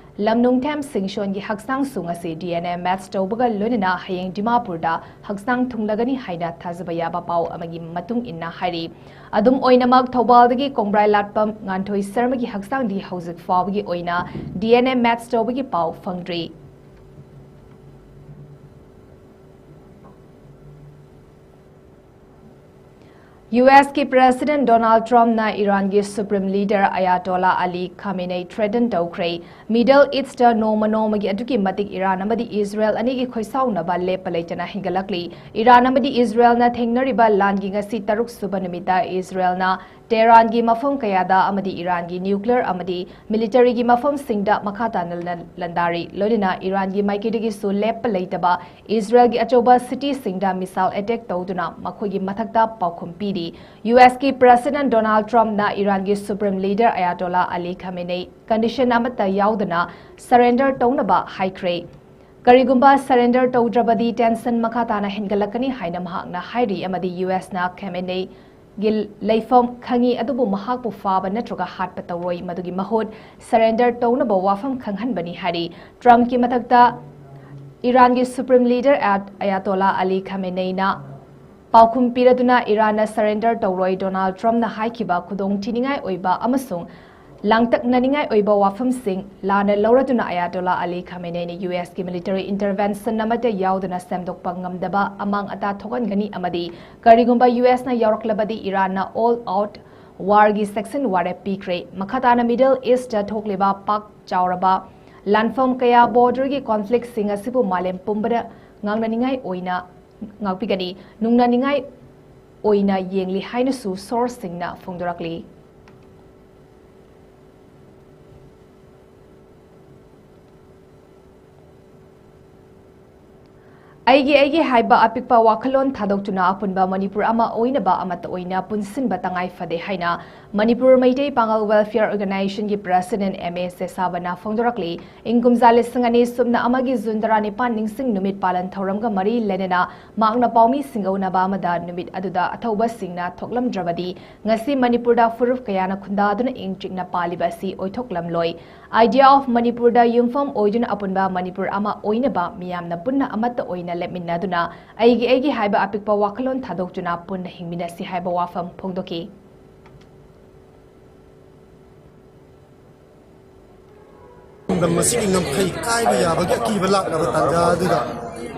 ꯂꯝꯅꯨꯡꯊꯦꯝ ꯁꯤꯡꯁꯣꯟꯒꯤ ꯍꯛꯆꯥꯡꯁꯨ ꯉꯁꯤ DNA match ꯇꯧꯕꯒ ꯂꯣꯏꯅꯅ ꯍꯌꯦꯡ ꯗꯤꯃꯥꯄꯨꯔꯗ ꯍꯛꯆꯥꯡ ꯊꯨꯡꯂꯒꯅꯤ ꯍꯥꯏꯅ ꯊꯥꯖꯕ ꯌꯥꯕ ꯄꯥꯎ ꯑꯃꯒꯤ ꯃꯇꯨꯡ ꯏꯟꯅ ꯍꯥꯏꯔꯤ꯫ ꯑꯗꯨꯝ ꯑꯣꯏꯅꯃꯛ, ꯊꯧꯕꯥꯜꯗꯒꯤ ꯀꯣꯡꯕ꯭ꯔꯥꯏ ꯂꯥꯠꯄꯝ ꯉꯥꯟꯊꯣꯏ ꯁꯔꯃꯒꯤ ꯍꯛꯆꯥꯡꯗꯤ ꯍꯧꯖꯤꯛ ꯐꯥꯎꯕꯒꯤ ꯑꯣꯏꯅ DNA match ꯇꯧꯕꯒꯤ ꯄꯥꯎ ꯐꯪꯗ꯭ꯔꯤ꯫ ꯌꯨ ꯑꯦꯁꯀꯤ President Donald Trumpꯅ ꯏꯔꯥꯟꯒꯤ Supreme Leader Ayatollah Ali Khamenei threaten ꯇꯧꯈ꯭ꯔꯦ꯫ Middle Eastꯇ ꯅꯣꯡꯃ ꯅꯣꯡꯃꯒꯤ ꯑꯗꯨꯛꯀꯤ ꯃꯇꯤꯛ ꯏꯔꯥꯟ ꯑꯃꯗꯤ ꯏꯖꯔꯦꯜ ꯑꯅꯤꯒꯤ ꯈꯣꯏꯁꯥꯎꯅꯕ ꯂꯦꯞꯄ ꯂꯩꯇꯅ ꯍꯦꯟꯒꯠꯂꯛꯂꯤ꯫ ꯏꯔꯥꯟ ꯑꯃꯗꯤ ꯏꯖꯔꯦꯜꯅ ꯊꯦꯡꯅꯔꯤꯕ ꯂꯥꯟꯒꯤ ꯉꯁꯤ ꯇꯔꯨꯛ ꯁꯨꯕ ꯅꯨꯃꯤꯠꯇ ꯏꯖꯔꯦꯜꯅ ꯇꯦꯍꯔꯥꯟꯒꯤ ꯃꯐꯝ ꯀꯌꯥꯗ ꯑꯃꯗꯤ ꯏꯔꯥꯟꯒꯤ nuclear ꯑꯃꯗꯤ militaryꯒꯤ ꯃꯐꯝꯁꯤꯡꯗ ꯃꯈꯥ ꯇꯥꯅ ꯂꯟ-, ꯂꯥꯟꯗꯥꯔꯤ꯫ ꯂꯣꯏꯅꯅ ꯏꯔꯥꯟꯒꯤ ꯃꯥꯏꯀꯩꯗꯒꯤꯁꯨ ꯂꯦꯞꯄ ꯂꯩꯇꯕ ꯏꯖꯔꯦꯜꯒꯤ ꯑꯆꯧꯕ cityꯁꯤꯡꯗ missile attack ꯇꯧꯗꯨꯅ ꯃꯈꯣꯏꯒꯤ ꯃꯊꯛꯇ ꯄꯥꯎꯈꯨꯝ ꯄꯤꯔꯤ꯫ ꯌꯨ ꯑꯦꯁꯀꯤ President Donald Trumpꯅ ꯏꯔꯥꯟꯒꯤ Supreme Leader Ayatollah Ali Khamenei condition ꯑꯃꯠꯇ ꯌꯥꯎꯗꯅ surrender ꯇꯧꯅꯕ ꯍꯥꯏꯈ꯭ꯔꯦ꯫ ꯀꯔꯤꯒꯨꯝꯕ surrender ꯇꯧꯗ꯭ꯔꯕꯗꯤ tension ꯃꯈꯥ ꯇꯥꯅ ꯍꯦꯟꯒꯠꯂꯛꯀꯅꯤ ꯍꯥꯏꯅ ꯃꯍꯥꯛꯅ ꯍꯥꯏꯔꯤ ꯑꯃꯗꯤ ꯌꯨ ꯑꯦꯁꯅ ꯈꯦꯃꯦꯅꯦꯒꯤ ꯂꯩꯐꯝ ꯈꯪꯏ, ꯑꯗꯨꯕꯨ ꯃꯍꯥꯛꯄꯨ ꯐꯥꯕ ꯅꯠꯇ꯭ꯔꯒ ꯍꯥꯠꯄ ꯇꯧꯔꯣꯏ꯫ ꯃꯗꯨꯒꯤ ꯃꯍꯨꯠ surrender ꯇꯧꯅꯕ ꯋꯥꯐꯝ ꯈꯪꯍꯟꯕꯅꯤ ꯍꯥꯏꯔꯤ꯫ Trumpꯀꯤ ꯃꯊꯛꯇ ꯏꯔꯥꯟꯒꯤ Supreme Leader Ayat-, Ayatollah Ali Khameneiꯅ ꯄꯥꯎꯈꯨꯝ ꯄꯤꯔꯗꯨꯅ ꯏꯔꯥꯟꯅ surrender ꯇꯧꯔꯣꯏ꯫ Donald Trumpꯅ ꯍꯥꯏꯈꯤꯕ ꯈꯨꯗꯣꯡꯊꯤꯅꯤꯡꯉꯥꯏ ꯑꯣꯏꯕ ꯑꯃꯁꯨꯡ ꯂꯥꯡꯇꯛꯅꯅꯤꯡꯉꯥꯏ ꯑꯣꯏꯕ ꯋꯥꯐꯝꯁꯤꯡ ꯂꯥꯟꯅ ꯂꯧꯔꯗꯨꯅ Ayatollah Ali Khameneiꯅ ꯌꯨ ꯑꯦꯁꯀꯤ military intervention ꯑꯃꯠꯇ ꯌꯥꯎꯗꯅ ꯁꯦꯝꯗꯣꯛꯄ ꯉꯝꯗꯕ ꯑꯃꯥꯡ ꯑꯇꯥ ꯊꯣꯛꯍꯟꯒꯅꯤ ꯑꯃꯗꯤ ꯀꯔꯤꯒꯨꯝꯕ ꯌꯨ ꯑꯦꯁꯅ ꯌꯥꯎꯔꯛꯂꯕꯗꯤ ꯏꯔꯥꯟꯅ all out warꯒꯤ sanction ꯋꯥꯔꯦꯞ ꯄꯤꯈ꯭ꯔꯦ꯫ ꯃꯈꯥ ꯇꯥꯅ Middle Eastꯇ ꯊꯣꯛꯂꯤꯕ ꯄꯥꯛ ꯆꯥꯎꯔꯕ ꯂꯥꯟꯐꯝ ꯀꯌꯥ borderꯒꯤ conflictꯁꯤꯡ ꯑꯁꯤꯕꯨ ꯃꯥꯂꯦꯝ ꯄꯨꯝꯕꯗ ꯉꯥꯡꯅꯅꯤꯡꯉꯥꯏ ꯑꯣꯏꯅ ꯉꯥꯛꯄꯤꯒꯅꯤ, ꯅꯨꯡꯅꯅꯤꯡꯉꯥꯏ ꯑꯣꯏꯅ ꯌꯦꯡꯂꯤ ꯍꯥꯏꯅꯁꯨ sourceꯁꯤꯡꯅ ꯐꯣꯡꯗꯣꯔꯛꯂꯤ꯫ ꯑꯩꯒꯤ ꯑꯩꯒꯤ ꯍꯥꯏꯕ ꯑꯄꯤꯛꯄ ꯋꯥꯈꯜꯂꯣꯟ ꯊꯥꯗꯣꯛꯇꯨꯅ ꯑꯄꯨꯟꯕ ꯃꯅꯤꯄꯨꯔ ꯑꯃ ꯑꯣꯏꯅꯕ ꯑꯃꯠꯇ ꯑꯣꯏꯅ ꯄꯨꯟꯁꯤꯟꯕ ꯇꯉꯥꯏ ꯐꯗꯦ ꯍꯥꯏꯅ ꯃꯅꯤꯄꯨꯔ ꯃꯩꯇꯩ ꯄꯥꯉꯜ Welfare Organisationꯒꯤ President ꯑꯦꯝ ꯑꯦ ꯁꯦꯁꯥꯕꯅ ꯐꯣꯡꯗꯣꯔꯛꯂꯤ꯫ ꯏꯪ ꯀꯨꯝꯖꯥ ꯂꯤꯁꯤꯡ ꯑꯅꯤ ꯁꯨꯞꯅ ꯑꯃꯒꯤ ꯖꯨꯟ ꯇꯔꯥꯅꯤꯄꯥꯟ ꯅꯤꯡꯁꯤꯡ ꯅꯨꯃꯤꯠ ꯄꯥꯂꯟ ꯊꯧꯔꯝꯒ ꯃꯔꯤ ꯂꯩꯅꯅ ꯃꯍꯥꯛꯅ ꯄꯥꯎꯃꯤꯁꯤꯡꯒ ꯎꯅꯕ ꯑꯃꯗ ꯅꯨꯃꯤꯠ ꯑꯗꯨꯗ ꯑꯊꯧꯕꯁꯤꯡꯅ ꯊꯣꯛꯂꯝꯗ꯭ꯔꯕꯗꯤ ꯉꯁꯤ ꯃꯅꯤꯄꯨꯔꯗ ꯐꯨꯔꯨꯞ ꯀꯌꯥꯅ ꯈꯨꯟꯗꯥꯗꯨꯅ ꯏꯪ ꯆꯤꯛꯅ ꯄꯥꯜꯂꯤꯕ ꯑꯁꯤ ꯑꯣꯏꯊꯣꯛꯂꯝꯂꯣꯏ꯫ Idea of ꯃꯅꯤꯄꯨꯔꯗ ꯌꯨꯝꯐꯝ ꯑꯣꯏꯗꯨꯅ ꯑꯄꯨꯟꯕ ꯃꯅꯤꯄꯨꯔ ꯑꯃ ꯑꯣꯏꯅꯕ ꯃꯤꯌꯥꯝꯅ ꯄꯨꯟꯅ ꯑꯃꯠꯇ ꯑꯣꯏꯅ ꯂꯦꯞꯃꯤꯟꯅꯗꯨꯅ ꯑꯩꯒꯤ ꯑꯩꯒꯤ ꯍꯥꯏꯕ ꯑꯄꯤꯛꯄ ꯋꯥꯈꯜꯂꯣꯟ ꯊꯥꯗꯣꯛꯇꯨꯅ ꯄꯨꯟꯅ ꯍꯤꯡꯃꯤꯟꯅꯁꯤ ꯍꯥꯏꯕ ꯋꯥꯐꯝ ꯐꯣꯡꯗꯣꯛꯈꯤ꯫ ꯂꯝꯗꯝ ꯑꯁꯤꯒꯤ ꯉꯝꯈꯩ ꯀꯥꯏꯕ ꯌꯥꯕꯒꯤ ꯑꯀꯤꯕ ꯂꯥꯛꯂꯕ ꯇꯥꯟꯖꯥ ꯑꯗꯨꯗ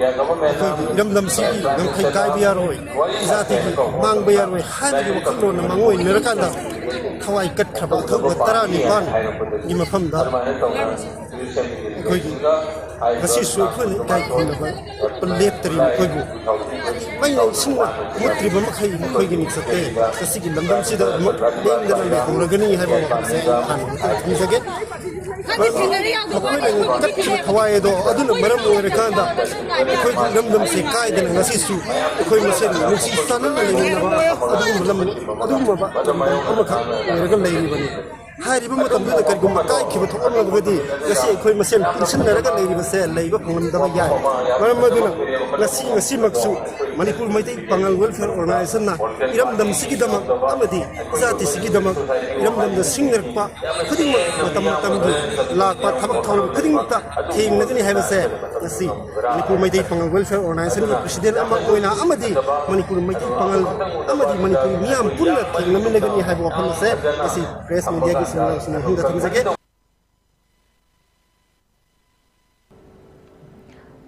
ꯑꯩꯈꯣꯏꯒꯤ ꯏꯔꯝꯗꯝꯁꯤꯒꯤ ꯉꯝꯈꯩ ꯀꯥꯏꯕ ꯌꯥꯔꯣꯏ, ꯏꯖꯥꯇꯤꯒꯤ ꯃꯥꯡꯕ ꯌꯥꯔꯣꯏ ꯍꯥꯏꯕꯒꯤ ꯋꯥꯈꯜꯂꯣꯟꯅ ꯃꯥꯡꯑꯣꯏꯅꯔꯀꯥꯟꯗ ꯊꯋꯥꯏ ꯀꯠꯈ꯭ꯔꯕ ꯑꯊꯧꯕ ꯇꯔꯥꯅꯤꯄꯥꯟꯒꯤ ꯃꯐꯝꯗ ꯑꯩꯈꯣꯏꯒꯤ ꯉꯁꯤꯁꯨ ꯑꯩꯈꯣꯏꯅ ꯏꯀꯥꯏ ꯈꯨꯝꯅꯕ ꯂꯦꯞꯇꯔꯤ꯫ ꯃꯈꯣꯏꯕꯨ ꯃꯩꯅ ꯏꯁꯤꯡꯅ ꯃꯨꯠꯇ꯭ꯔꯤꯕ ꯃꯈꯩ ꯃꯈꯣꯏꯒꯤ ꯃꯤꯡꯆꯠꯇ ꯉꯁꯤꯒꯤ ꯂꯝꯗꯝꯁꯤꯗ ꯑꯗꯨꯃꯛ ꯂꯦꯡꯗꯅ ꯂꯩꯍꯧꯔꯒꯅꯤ ꯍꯥꯏꯕ ꯋꯥꯐꯝꯁꯦ ꯑꯩ ꯍꯥꯟꯅ ꯊꯝꯖꯒꯦ꯫ ꯃꯈꯣꯏꯅ ꯀꯠꯈꯤꯕ ꯊꯋꯥꯏ ꯑꯗꯣ ꯑꯗꯨꯅ ꯃꯔꯝ ꯑꯣꯏꯔꯀꯥꯟꯗ ꯑꯩꯈꯣꯏꯒꯤ ꯏꯔꯝꯗꯝꯁꯦ ꯀꯥꯏꯗꯅ ꯉꯁꯤꯁꯨ ꯑꯩꯈꯣꯏ ꯃꯁꯦꯟ ꯅꯨꯡꯁꯤ ꯆꯥꯟꯅꯅ ꯂꯩꯃꯤꯟꯅꯕ ꯑꯗꯨꯒꯨꯝꯕ ꯂꯝ, ꯑꯗꯨꯒꯨꯝꯕ ꯂꯝꯗꯝ ꯑꯃꯈꯛ ꯑꯣꯏꯔꯒ ꯂꯩꯔꯤꯕꯅꯤ꯫ ꯍꯥꯏꯔꯤꯕ ꯃꯇꯝꯗꯨꯗ ꯀꯔꯤꯒꯨꯝꯕ ꯀꯥꯏꯈꯤꯕ ꯊꯣꯛꯂꯝꯂꯕꯗꯤ ꯉꯁꯤ ꯑꯩꯈꯣꯏ ꯃꯁꯦꯟ ꯄꯨꯟꯁꯤꯟꯅꯔꯒ ꯂꯩꯔꯤꯕꯁꯦ ꯂꯩꯕ ꯐꯪꯂꯝꯗꯕ ꯌꯥꯏ꯫ ꯃꯔꯝ ꯑꯗꯨꯅ ꯉꯁꯤ, ꯉꯁꯤꯃꯛꯁꯨ ꯃꯅꯤꯄꯨꯔ ꯃꯩꯇꯩ ꯄꯥꯉꯜ ꯋꯦꯜꯐꯤꯌꯔ ꯑꯣꯔꯒꯅꯥꯏꯖꯦꯁꯟꯅ ꯏꯔꯝꯗꯝꯁꯤꯒꯤꯗꯃꯛ ꯑꯃꯗꯤ ꯏꯖꯥꯇꯤꯁꯤꯒꯤꯗꯃꯛ ꯏꯔꯝꯗꯝꯗ ꯁꯤꯡꯅꯔꯛꯄ ꯈꯨꯗꯤꯡꯃꯛ ꯃꯇꯝ ꯃꯇꯝꯒꯤ ꯂꯥꯛꯄ ꯊꯕꯛ ꯊꯧꯔꯝ ꯈꯨꯗꯤꯡꯃꯛꯇ ꯊꯦꯡꯅꯒꯅꯤ ꯍꯥꯏꯕꯁꯦ ꯉꯁꯤ ꯃꯅꯤꯄꯨꯔ ꯃꯩꯇꯩ ꯄꯥꯉꯜ ꯋꯦꯜꯐꯤꯌꯔ ꯑꯣꯔꯒꯅꯥꯏꯖꯦꯁꯟꯒꯤ ꯄ꯭ꯔꯁꯤꯗꯦꯟ ꯑꯃ ꯑꯣꯏꯅ ꯑꯃꯗꯤ ꯃꯅꯤꯄꯨꯔ ꯃꯩꯇꯩ ꯄꯥꯉꯜ ꯑꯃꯗꯤ ꯃꯅꯤꯄꯨꯔ ꯃꯤꯌꯥꯝ ꯄꯨꯟꯅ ꯊꯦꯡꯅꯃꯤꯟꯅꯒꯅꯤ ꯍꯥꯏꯕ ꯋꯥꯐꯝ ꯑꯁꯦ ꯉꯁꯤ ꯄ꯭ꯔꯦꯁ ꯃꯦꯗꯤꯌꯥꯒꯤ ꯁꯤꯟꯃꯤꯁꯤꯡ ꯃꯐꯝꯗ ꯊꯝꯖꯒꯦ꯫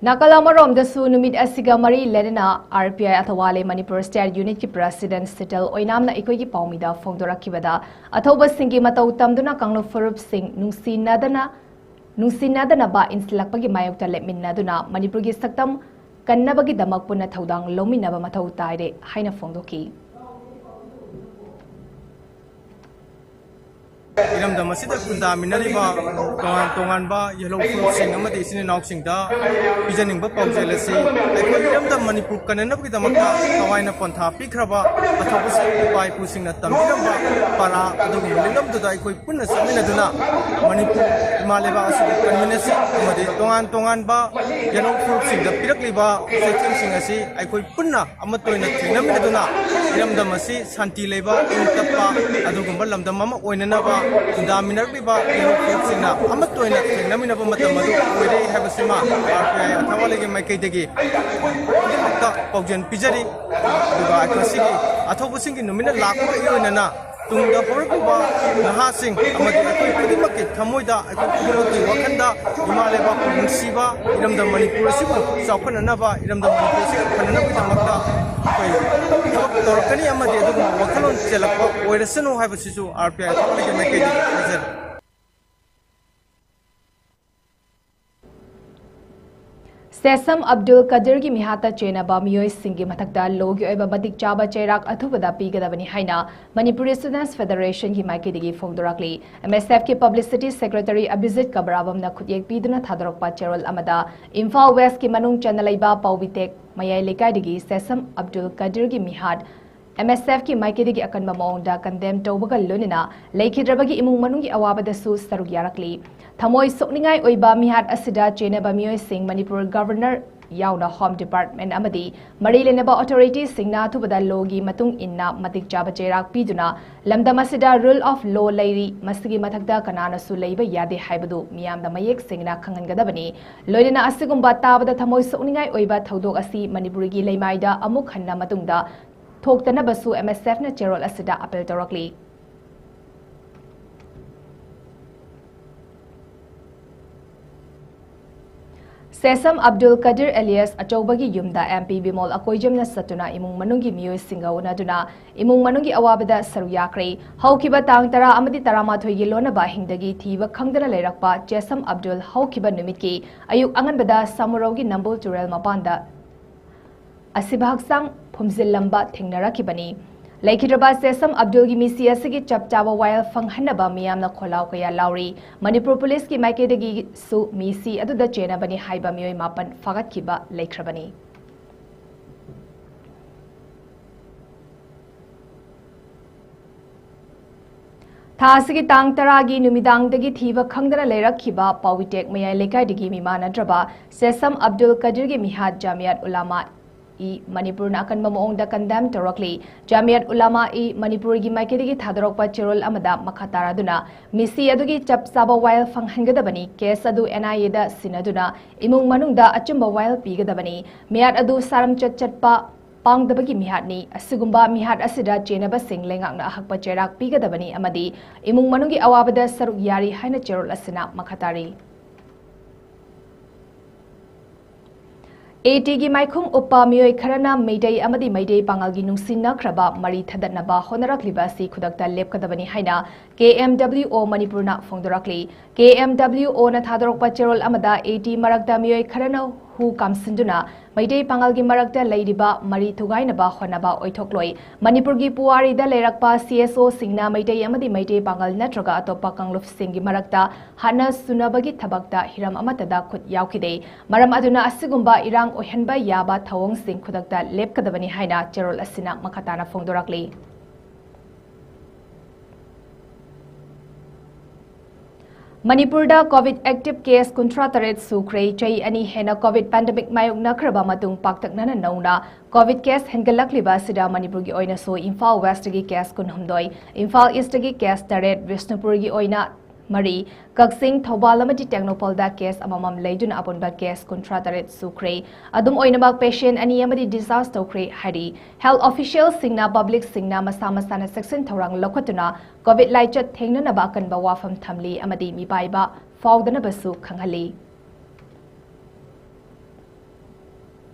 ꯅꯥꯀꯜ ꯑꯃꯔꯣꯝꯗꯁꯨ ꯅꯨꯃꯤꯠ ꯑꯁꯤꯒ ꯃꯔꯤ ꯂꯩꯅꯅ ꯑꯥꯔ ꯄꯤ ꯑꯥꯏ ꯑꯊꯋꯥꯂꯦ ꯃꯅꯤꯄꯨꯔ ꯁ꯭ꯇꯦꯠ ꯌꯨꯅꯤꯠꯀꯤ ꯄ꯭ꯔꯁꯤꯗꯦꯟꯠ ꯁꯤꯇꯜ ꯑꯣꯏꯅꯥꯝꯅ ꯑꯩꯈꯣꯏꯒꯤ ꯄꯥꯎꯃꯤꯗ ꯐꯣꯡꯗꯣꯔꯛꯈꯤꯕꯗ, ꯑꯊꯧꯕꯁꯤꯡꯒꯤ ꯃꯇꯧ ꯇꯝꯗꯨꯅ ꯀꯥꯡꯂꯨꯞ ꯐꯨꯔꯨꯞꯁꯤꯡ ꯅꯨꯡꯁꯤꯅꯗꯅ, ꯅꯨꯡꯁꯤꯅꯗꯅꯕ ꯏꯟꯁꯤꯜꯂꯛꯄꯒꯤ ꯃꯥꯌꯣꯛꯇ ꯂꯦꯞꯃꯤꯟꯅꯗꯨꯅ ꯃꯅꯤꯄꯨꯔꯒꯤ ꯁꯛꯇꯝ ꯀꯟꯅꯕꯒꯤꯗꯃꯛ ꯄꯨꯟꯅ ꯊꯧꯗꯥꯡ ꯂꯧꯃꯤꯟꯅꯕ ꯃꯊꯧ ꯇꯥꯏꯔꯦ ꯍꯥꯏꯅ ꯐꯣꯡꯗꯣꯛꯈꯤ꯫ ꯏꯔꯝꯗꯝ ꯑꯁꯤꯗ ꯈꯨꯟꯗꯥꯃꯤꯟꯅꯔꯤꯕ ꯇꯣꯉꯥꯟ ꯇꯣꯉꯥꯟꯕ ꯌꯦꯜꯍꯧ ꯐꯨꯔꯨꯞꯁꯤꯡ ꯑꯃꯗꯤ ꯏꯆꯤꯟ ꯏꯅꯥꯎꯁꯤꯡꯗ ꯄꯤꯖꯅꯤꯡꯕ ꯄꯥꯎꯖꯦꯜ ꯑꯁꯤ ꯑꯩꯈꯣꯏ ꯏꯔꯝꯗꯝ ꯃꯅꯤꯄꯨꯔ ꯀꯟꯅꯅꯕꯒꯤꯗꯃꯛꯇ ꯊꯋꯥꯏꯅ ꯄꯣꯟꯊꯥ ꯄꯤꯈ꯭ꯔꯕ ꯑꯊꯧꯕꯁꯤꯡ, ꯏꯄꯥ ꯏꯄꯨꯁꯤꯡꯅ ꯇꯝꯕꯤꯔꯝꯕ ꯄꯔꯥ ꯑꯗꯨꯒꯨꯝꯕ ꯅꯤꯡꯂꯝꯗꯨꯗ ꯑꯩꯈꯣꯏ ꯄꯨꯟꯅ ꯆꯠꯃꯤꯟꯅꯗꯨꯅ ꯃꯅꯤꯄꯨꯔ ꯏꯃꯥ ꯂꯩꯕꯥꯛ ꯑꯁꯤꯕꯨ ꯀꯟꯃꯤꯟꯅꯁꯤ ꯑꯃꯗꯤ ꯇꯣꯉꯥꯟ ꯇꯣꯉꯥꯟꯕ ꯌꯦꯜꯍꯧ ꯐꯨꯔꯨꯞꯁꯤꯡꯗ ꯄꯤꯔꯛꯂꯤꯕ ꯆꯩꯊꯦꯡꯁꯤꯡ ꯑꯁꯤ ꯑꯩꯈꯣꯏ ꯄꯨꯟꯅ ꯑꯃꯠꯇ ꯑꯣꯏꯅ ꯊꯦꯡꯅꯃꯤꯟꯅꯗꯨꯅ ꯏꯔꯝꯗꯝ ꯑꯁꯤ ꯁꯥꯟꯇꯤ ꯂꯩꯕ, ꯏꯪ ꯇꯞꯄ ꯑꯗꯨꯒꯨꯝꯕ ꯂꯝꯗꯝ ꯑꯃ ꯑꯣꯏꯅꯅꯕ ꯈꯨꯟꯗꯥꯃꯤꯟꯅꯔꯛꯂꯤꯕ ꯌꯦꯜꯍꯧ ꯐꯨꯔꯨꯞꯁꯤꯡꯅ ꯑꯃꯠꯇ ꯑꯣꯏꯅ ꯊꯦꯡꯅꯃꯤꯟꯅꯕ ꯃꯇꯝ ꯑꯗꯨ ꯑꯣꯏꯔꯦ ꯍꯥꯏꯕꯁꯤꯃ ꯑꯥꯔ ꯄꯤ ꯑꯥꯏ ꯑꯊꯋꯥꯂꯦꯒꯤ ꯃꯥꯏꯀꯩꯗꯒꯤ ꯈꯨꯗꯤꯡꯃꯛꯇ ꯄꯥꯎꯖꯦꯜ ꯄꯤꯖꯔꯤ꯫ ꯑꯗꯨꯒ ꯉꯁꯤꯒꯤ ꯑꯊꯧꯕꯁꯤꯡꯒꯤ ꯅꯨꯃꯤꯠꯅ ꯂꯥꯛꯄꯒ ꯏꯔꯣꯏꯅꯅ ꯇꯨꯡꯗ ꯍꯧꯔꯛꯂꯤꯕ ꯅꯍꯥꯁꯤꯡ ꯑꯃꯗꯤ ꯑꯩꯈꯣꯏ ꯈꯨꯗꯤꯡꯃꯛꯀꯤ ꯊꯃꯣꯏꯗ, ꯑꯩꯈꯣꯏ ꯈꯨꯗꯤꯡꯃꯛꯀꯤ ꯋꯥꯈꯜꯗ ꯏꯃꯥ ꯂꯩꯕꯥꯛꯄꯨ ꯅꯨꯡꯁꯤꯕ, ꯏꯔꯝꯗꯝ ꯃꯅꯤꯄꯨꯔ ꯑꯁꯤꯕꯨ ꯆꯥꯎꯈꯠꯅꯅꯕ, ꯏꯔꯝꯗꯝ ꯃꯅꯤꯄꯨꯔ ꯑꯁꯤ ꯐꯅꯅꯕꯒꯤꯗꯃꯛꯇ ꯑꯩꯈꯣꯏ ꯊꯕꯛ ꯇꯧꯔꯛꯀꯅꯤ ꯑꯃꯗꯤ ꯑꯗꯨꯒꯨꯝꯕ ꯋꯥꯈꯜꯂꯣꯟ ꯆꯦꯜꯂꯛꯄ ꯑꯣꯏꯔꯁꯅꯨ ꯍꯥꯏꯕꯁꯤꯁꯨ ꯑꯥꯔ ꯄꯤ ꯑꯥꯏ ꯊꯣꯛꯄꯒꯤ ꯃꯥꯏꯀꯩꯗꯒꯤ ꯍꯥꯏꯖꯔꯤ꯫ ꯁꯦꯁꯝ ꯑꯕꯗꯨꯜ ꯀꯗꯤꯔꯒꯤ ꯃꯤꯍꯥꯠꯇ ꯆꯦꯟꯅꯕ ꯃꯤꯑꯣꯏꯁꯤꯡꯒꯤ ꯃꯊꯛꯇ ꯂꯣꯒꯤ ꯑꯣꯏꯕ ꯃꯇꯤꯛ ꯆꯥꯕ ꯆꯩꯔꯥꯛ ꯑꯊꯨꯕꯗ ꯄꯤꯒꯗꯕꯅꯤ ꯍꯥꯏꯅ ꯃꯅꯤꯄꯨꯔꯤ ꯁ꯭ꯇꯨꯗꯦꯟꯠꯁ ꯐꯦꯗꯔꯦꯁꯟꯒꯤ ꯃꯥꯏꯀꯩꯗꯒꯤ ꯐꯣꯡꯗꯣꯔꯛꯂꯤ꯫ ꯑꯦꯝ ꯑꯦꯁ ꯑꯦꯐꯀꯤ ꯄꯕ꯭ꯂꯤꯁꯤꯇꯤ ꯁꯦꯀ꯭ꯔꯦꯇꯔꯤ ꯑꯕꯤꯖꯤꯠ ꯀꯕꯔꯥꯕꯝꯅ ꯈꯨꯠꯌꯦꯛ ꯄꯤꯗꯨꯅ ꯊꯥꯗꯣꯔꯛꯄ ꯆꯦꯔꯣꯜ ꯑꯃꯗ ꯏꯝꯐꯥꯜ ꯋꯦꯁ꯭ꯠꯀꯤ ꯃꯅꯨꯡ ꯆꯟꯅ ꯂꯩꯕ ꯄꯥꯎꯕꯤꯇꯦꯛ ꯃꯌꯥꯏ ꯂꯩꯀꯥꯏꯗꯒꯤ ꯁꯦꯁꯝ ꯑꯕꯗꯨꯜ ꯀꯗꯤꯔꯒꯤ ꯃꯤꯍꯥꯠ ꯑꯦꯝ ꯑꯦꯁ ꯑꯦꯐꯀꯤ ꯃꯥꯏꯀꯩꯗꯒꯤ ꯑꯀꯟꯕ ꯃꯑꯣꯡꯗ ꯀꯟꯗꯦꯝ ꯇꯧꯕꯒ ꯂꯣꯏꯅꯅ ꯂꯩꯈꯤꯗ꯭ꯔꯕꯒꯤ ꯏꯃꯨꯡ ꯃꯅꯨꯡꯒꯤ ꯑꯋꯥꯕꯗꯁꯨ ꯁꯔꯨꯛ ꯌꯥꯔꯛꯂꯤ꯫ ꯊꯃꯣꯏ ꯁꯣꯛꯅꯤꯡꯉꯥꯏ ꯑꯣꯏꯕ ꯃꯤꯍꯥꯠ ꯑꯁꯤꯗ ꯆꯦꯟꯅꯕ ꯃꯤꯑꯣꯏꯁꯤꯡ ꯃꯅꯤꯄꯨꯔ ꯒꯕꯔꯅꯔ ꯌꯥꯎꯅ ꯍꯣꯝ ꯗꯤꯄꯥꯔꯠꯃꯦꯟꯠ ꯑꯃꯗꯤ ꯃꯔꯤ ꯂꯩꯅꯕ ꯑꯣꯊꯣꯔꯤꯇꯤꯁꯤꯡꯅ ꯑꯊꯨꯕꯗ ꯂꯣꯒꯤ ꯃꯇꯨꯡ ꯏꯟꯅ ꯃꯇꯤꯛ ꯆꯥꯕ ꯆꯩꯔꯥꯛ ꯄꯤꯗꯨꯅ ꯂꯝꯗꯝ ꯑꯁꯤꯗ ꯔꯨꯜ ꯑꯣꯐ ꯂꯣ ꯂꯩꯔꯤ, ꯃꯁꯤꯒꯤ ꯃꯊꯛꯇ ꯀꯅꯥꯅꯁꯨ ꯂꯩꯕ ꯌꯥꯗꯦ ꯍꯥꯏꯕꯗꯨ ꯃꯤꯌꯥꯝꯗ ꯃꯌꯦꯛ ꯁꯦꯡꯅ ꯈꯪꯍꯟꯒꯗꯕꯅꯤ꯫ ꯂꯣꯏꯅꯅ ꯑꯁꯤꯒꯨꯝꯕ ꯇꯥꯕꯗ ꯊꯃꯣꯏ ꯁꯣꯛꯅꯤꯡꯉꯥꯏ ꯑꯣꯏꯕ ꯊꯧꯗꯣꯛ ꯑꯁꯤ ꯃꯅꯤꯄꯨꯔꯒꯤ ꯂꯩꯃꯥꯏꯗ ꯑꯃꯨꯛ ꯍꯟꯅ ꯃꯇꯨꯡꯗ ꯊꯣꯛꯇꯅꯕꯁꯨ ꯑꯦꯝ ꯑꯦꯁ ꯑꯦꯐꯅ ꯆꯦꯔꯣꯜ ꯑꯁꯤꯗ ꯑꯥꯄꯤꯜ ꯇꯧꯔꯛꯂꯤ꯫ ꯁꯦꯁꯝ ꯑꯕꯗꯨꯜ ꯀꯗꯤꯔ ꯑꯦꯂꯤꯌꯥꯁ ꯑꯆꯧꯕꯒꯤ ꯌꯨꯝꯗ ꯑꯦꯝ ꯄꯤ ꯕꯤꯃꯣꯜ ꯑꯀꯣꯏꯖꯝꯅ ꯆꯠꯇꯨꯅ ꯏꯃꯨꯡ ꯃꯅꯨꯡꯒꯤ ꯃꯤꯑꯣꯏꯁꯤꯡꯒ ꯎꯅꯗꯨꯅ ꯏꯃꯨꯡ ꯃꯅꯨꯡꯒꯤ ꯑꯋꯥꯕꯗ ꯁꯔꯨꯛ ꯌꯥꯈ꯭ꯔꯦ꯫ ꯍꯧꯈꯤꯕ ꯇꯥꯡ ꯇꯔꯥ ꯑꯃꯗꯤ ꯇꯔꯥꯃꯥꯊꯣꯏꯒꯤ ꯂꯣꯟꯅꯕ ꯑꯍꯤꯡꯗꯒꯤ ꯊꯤꯕ ꯈꯪꯗꯅ ꯂꯩꯔꯛꯄ ꯆꯦꯁꯝ ꯑꯕꯗꯨꯜ ꯍꯧꯈꯤꯕ ꯅꯨꯃꯤꯠꯀꯤ ꯑꯌꯨꯛ ꯑꯉꯟꯕꯗ ꯁꯥꯃꯨꯔꯧꯒꯤ ꯅꯝꯕꯨꯜ ꯇꯨꯔꯦꯜ ꯃꯄꯥꯟꯗ ꯑꯁꯤꯕ ꯍꯛꯆꯥꯡ ꯐꯨꯝꯖꯤꯜꯂꯝꯕ ꯊꯦꯡꯅꯔꯛꯈꯤꯕꯅꯤ꯫ ꯂꯩꯈꯤꯗ꯭ꯔꯕ ꯁꯦꯁꯝ ꯑꯕꯗꯨꯜꯒꯤ ꯃꯤꯁꯤ ꯑꯁꯤꯒꯤ ꯆꯞ ꯆꯥꯕ ꯋꯥꯌꯦꯜ ꯐꯪꯍꯟꯅꯕ ꯃꯤꯌꯥꯝꯅ ꯈꯣꯜꯂꯥꯎ ꯀꯌꯥ ꯂꯥꯎꯔꯤ꯫ ꯃꯅꯤꯄꯨꯔ ꯄꯨꯂꯤꯁꯀꯤ ꯃꯥꯏꯀꯩꯗꯒꯤꯁꯨ ꯃꯤꯁꯤ ꯑꯗꯨꯗ ꯆꯦꯟꯅꯕꯅꯤ ꯍꯥꯏꯕ ꯃꯤꯑꯣꯏ ꯃꯥꯄꯟ ꯐꯥꯒꯠꯈꯤꯕ ꯂꯩꯈ꯭ꯔꯕꯅꯤ꯫ ꯊꯥ ꯑꯁꯤꯒꯤ ꯇꯥꯡ ꯇꯔꯥꯒꯤ ꯅꯨꯃꯤꯗꯥꯡꯗꯒꯤ ꯊꯤꯕ ꯈꯪꯗꯅ ꯂꯩꯔꯛꯈꯤꯕ ꯄꯥꯎꯋꯤꯇꯦꯛ ꯃꯌꯥꯏ ꯂꯩꯀꯥꯏꯗꯒꯤ ꯃꯤꯃꯥꯟꯅꯗ꯭ꯔꯕ ꯁꯦꯁꯝ ꯑꯕꯗꯨꯜ ꯀꯗꯤꯔꯒꯤ ꯃꯤꯍꯥꯠ ꯖꯥꯃꯤꯌꯥꯠ ꯎꯂꯥꯃꯥ ꯏ ꯃꯅꯤꯄꯨꯔꯅ ꯑꯀꯟꯕ ꯃꯑꯣꯡꯗ ꯀꯟꯗꯦꯝ ꯇꯧꯔꯛꯂꯤ꯫ ꯖꯥꯃꯤꯌꯠ ꯎꯂꯥꯃꯥ ꯏ ꯃꯅꯤꯄꯨꯔꯒꯤ ꯃꯥꯏꯀꯩꯗꯒꯤ ꯊꯥꯗꯣꯔꯛꯄ ꯆꯦꯔꯣꯜ ꯑꯃꯗ ꯃꯈꯥ ꯇꯥꯔꯗꯨꯅ ꯃꯤꯁꯤ ꯑꯗꯨꯒꯤ ꯆꯞ ꯆꯥꯕ ꯋꯥꯌꯦꯜ ꯐꯪꯍꯟꯒꯗꯕꯅꯤ꯫ ꯀꯦꯁ ꯑꯗꯨ ꯑꯦꯟ ꯑꯥꯏ ꯑꯦꯗ ꯁꯤꯟꯅꯗꯨꯅ ꯏꯃꯨꯡ ꯃꯅꯨꯡꯗ ꯑꯆꯨꯝꯕ ꯋꯥꯌꯦꯜ ꯄꯤꯒꯗꯕꯅꯤ꯫ ꯃꯤꯍꯥꯠ ꯑꯗꯨ ꯁꯥꯔꯝꯆꯠ ꯆꯠꯄ ꯄꯥꯡꯗꯕꯒꯤ ꯃꯤꯍꯥꯠꯅꯤ꯫ ꯑꯁꯤꯒꯨꯝꯕ ꯃꯤꯍꯥꯠ ꯑꯁꯤꯗ ꯆꯦꯟꯅꯕꯁꯤꯡ ꯂꯩꯉꯥꯛꯅ ꯑꯍꯛꯄ ꯆꯩꯔꯥꯛ ꯄꯤꯒꯗꯕꯅꯤ ꯑꯃꯗꯤ ꯏꯃꯨꯡ ꯃꯅꯨꯡꯒꯤ ꯑꯋꯥꯕꯗ ꯁꯔꯨꯛ ꯌꯥꯔꯤ ꯍꯥꯏꯅ ꯆꯦꯔꯣꯜ ꯑꯁꯤꯅ ꯃꯈꯥ ꯇꯥꯔꯤ꯫ ꯑꯦ ꯇꯤꯒꯤ ꯃꯥꯏꯈꯨꯝ ꯎꯞꯄ ꯃꯤꯑꯣꯏ ꯈꯔꯅ ꯃꯩꯇꯩ ꯑꯃꯗꯤ ꯃꯩꯇꯩ ꯄꯥꯉꯜꯒꯤ ꯅꯨꯡꯁꯤꯅꯈ꯭ꯔꯕ ꯃꯔꯤ ꯊꯗꯠꯅꯕ ꯍꯣꯠꯅꯔꯛꯂꯤꯕ ꯑꯁꯤ ꯈꯨꯗꯛꯇ ꯂꯦꯞꯀꯗꯕꯅꯤ ꯍꯥꯏꯅ ꯀꯦ ꯑꯦꯝ ꯗꯕ꯭ꯂꯤꯎ ꯑꯣ ꯃꯅꯤꯄꯨꯔꯅ ꯐꯣꯡꯗꯣꯔꯛꯂꯤ꯫ ꯀꯦ ꯑꯦꯝ ꯗꯕ꯭ꯂꯤꯎ ꯑꯣꯅ ꯊꯥꯗꯣꯔꯛꯄ ꯆꯦꯔꯣꯜ ꯑꯃꯗ ꯑꯦ ꯇꯤ ꯃꯔꯛꯇ ꯃꯤꯑꯣꯏ ꯈꯔꯅ ꯍꯨ ꯀꯥꯝꯁꯤꯟꯗꯨꯅ ꯃꯩꯇꯩ ꯄꯥꯉꯜꯒꯤ ꯃꯔꯛꯇ ꯂꯩꯔꯤꯕ ꯃꯔꯤ ꯊꯨꯒꯥꯏꯅꯕ ꯍꯣꯠꯅꯕ ꯑꯣꯏꯊꯣꯛꯂꯣꯏ꯫ ꯃꯅꯤꯄꯨꯔꯒꯤ ꯄꯨꯋꯥꯔꯤꯗ ꯂꯩꯔꯛꯄ ꯁꯤ ꯑꯦꯁ ꯑꯣꯁꯤꯡꯅ ꯃꯩꯇꯩ ꯑꯃꯗꯤ ꯃꯩꯇꯩ ꯄꯥꯉꯜ ꯅꯠꯇ꯭ꯔꯒ ꯑꯇꯣꯞꯄ ꯀꯥꯡꯂꯨꯞꯁꯤꯡꯒꯤ ꯃꯔꯛꯇ ꯍꯥꯠꯅ ꯁꯨꯅꯕꯒꯤ ꯊꯕꯛꯇ ꯍꯤꯔꯝ ꯑꯃꯠꯇꯗ ꯈꯨꯠ ꯌꯥꯎꯈꯤꯗꯦ꯫ ꯃꯔꯝ ꯑꯗꯨꯅ ꯑꯁꯤꯒꯨꯝꯕ ꯏꯔꯥꯡ ꯑꯣꯏꯍꯟꯕ ꯌꯥꯕ ꯊꯧꯑꯣꯡꯁꯤꯡ ꯈꯨꯗꯛꯇ ꯂꯦꯞꯀꯗꯕꯅꯤ ꯍꯥꯏꯅ ꯆꯦꯔꯣꯜ ꯑꯁꯤꯅ ꯃꯈꯥ ꯇꯥꯅ ꯐꯣꯡꯗꯣꯔꯛꯂꯤ꯫ ꯃꯅꯤꯄꯨꯔꯗ ꯀꯣꯚꯤꯗ ꯑꯦꯛꯇꯤꯚ ꯀꯦꯁ ꯀꯨꯟꯊ꯭ꯔꯥ ꯇꯔꯦꯠ ꯁꯨꯈ꯭ꯔꯦ꯫ ꯆꯍꯤ ꯑꯅꯤ ꯍꯦꯟꯅ ꯀꯣꯚꯤꯗ ꯄꯦꯟꯗꯦꯃꯤꯛ ꯃꯥꯌꯣꯛꯅꯈ꯭ꯔꯕ ꯃꯇꯨꯡ ꯄꯥꯛꯇꯛꯅꯅ ꯅꯧꯅ ꯀꯣꯚꯤꯗ ꯀꯦꯁ ꯍꯦꯟꯒꯠꯂꯛꯂꯤꯕ ꯑꯁꯤꯗ ꯃꯅꯤꯄꯨꯔꯒꯤ ꯑꯣꯏꯅꯁꯨ ꯏꯝꯐꯥꯜ ꯋꯦꯁꯇꯒꯤ ꯀꯦꯁ ꯀꯨꯟꯍꯨꯝꯗꯣꯏ, ꯏꯝꯐꯥꯜ ꯏꯁꯇꯒꯤ ꯀꯦꯁ ꯇꯔꯦꯠ, ꯕꯤꯁꯅꯨꯄꯨꯔꯒꯤ ꯑꯣꯏꯅ ꯃꯔꯤ, ꯀꯛꯆꯤꯡ, ꯊꯧꯕꯥꯜ ꯑꯃꯗꯤ ꯇꯦꯡꯅꯧꯄꯜꯗ ꯀꯦꯁ ꯑꯃꯃꯝ ꯂꯩꯗꯨꯅ ꯑꯄꯨꯟꯕ ꯀꯦꯁ ꯀꯨꯟꯊ꯭ꯔꯥ ꯇꯔꯦꯠ ꯁꯨꯈ꯭ꯔꯦ꯫ ꯑꯗꯨꯝ ꯑꯣꯏꯅꯃꯛ, ꯄꯦꯁꯦꯟ ꯑꯅꯤ ꯑꯃꯗꯤ ꯗꯤꯁꯆꯥꯔꯖ ꯇꯧꯈ꯭ꯔꯦ ꯍꯥꯏꯔꯤ꯫ ꯍꯦꯜꯊ ꯑꯣꯐꯤꯁꯤꯌꯦꯜꯁꯤꯡꯅ ꯄꯕ꯭ꯂꯤꯛꯁꯤꯡꯅ ꯃꯁꯥ ꯃꯁꯥꯅ ꯆꯦꯛꯁꯤꯟ ꯊꯧꯔꯥꯡ ꯂꯧꯈꯠꯇꯨꯅ ꯀꯣꯚꯤꯗ ꯂꯥꯏꯆꯠ ꯊꯦꯡꯅꯅꯕ ꯑꯀꯟꯕ ꯋꯥꯐꯝ ꯊꯝꯂꯤ ꯑꯃꯗꯤ ꯃꯤꯄꯥꯏꯕ ꯐꯥꯎꯗꯅꯕꯁꯨ ꯈꯪꯍꯜꯂꯤ꯫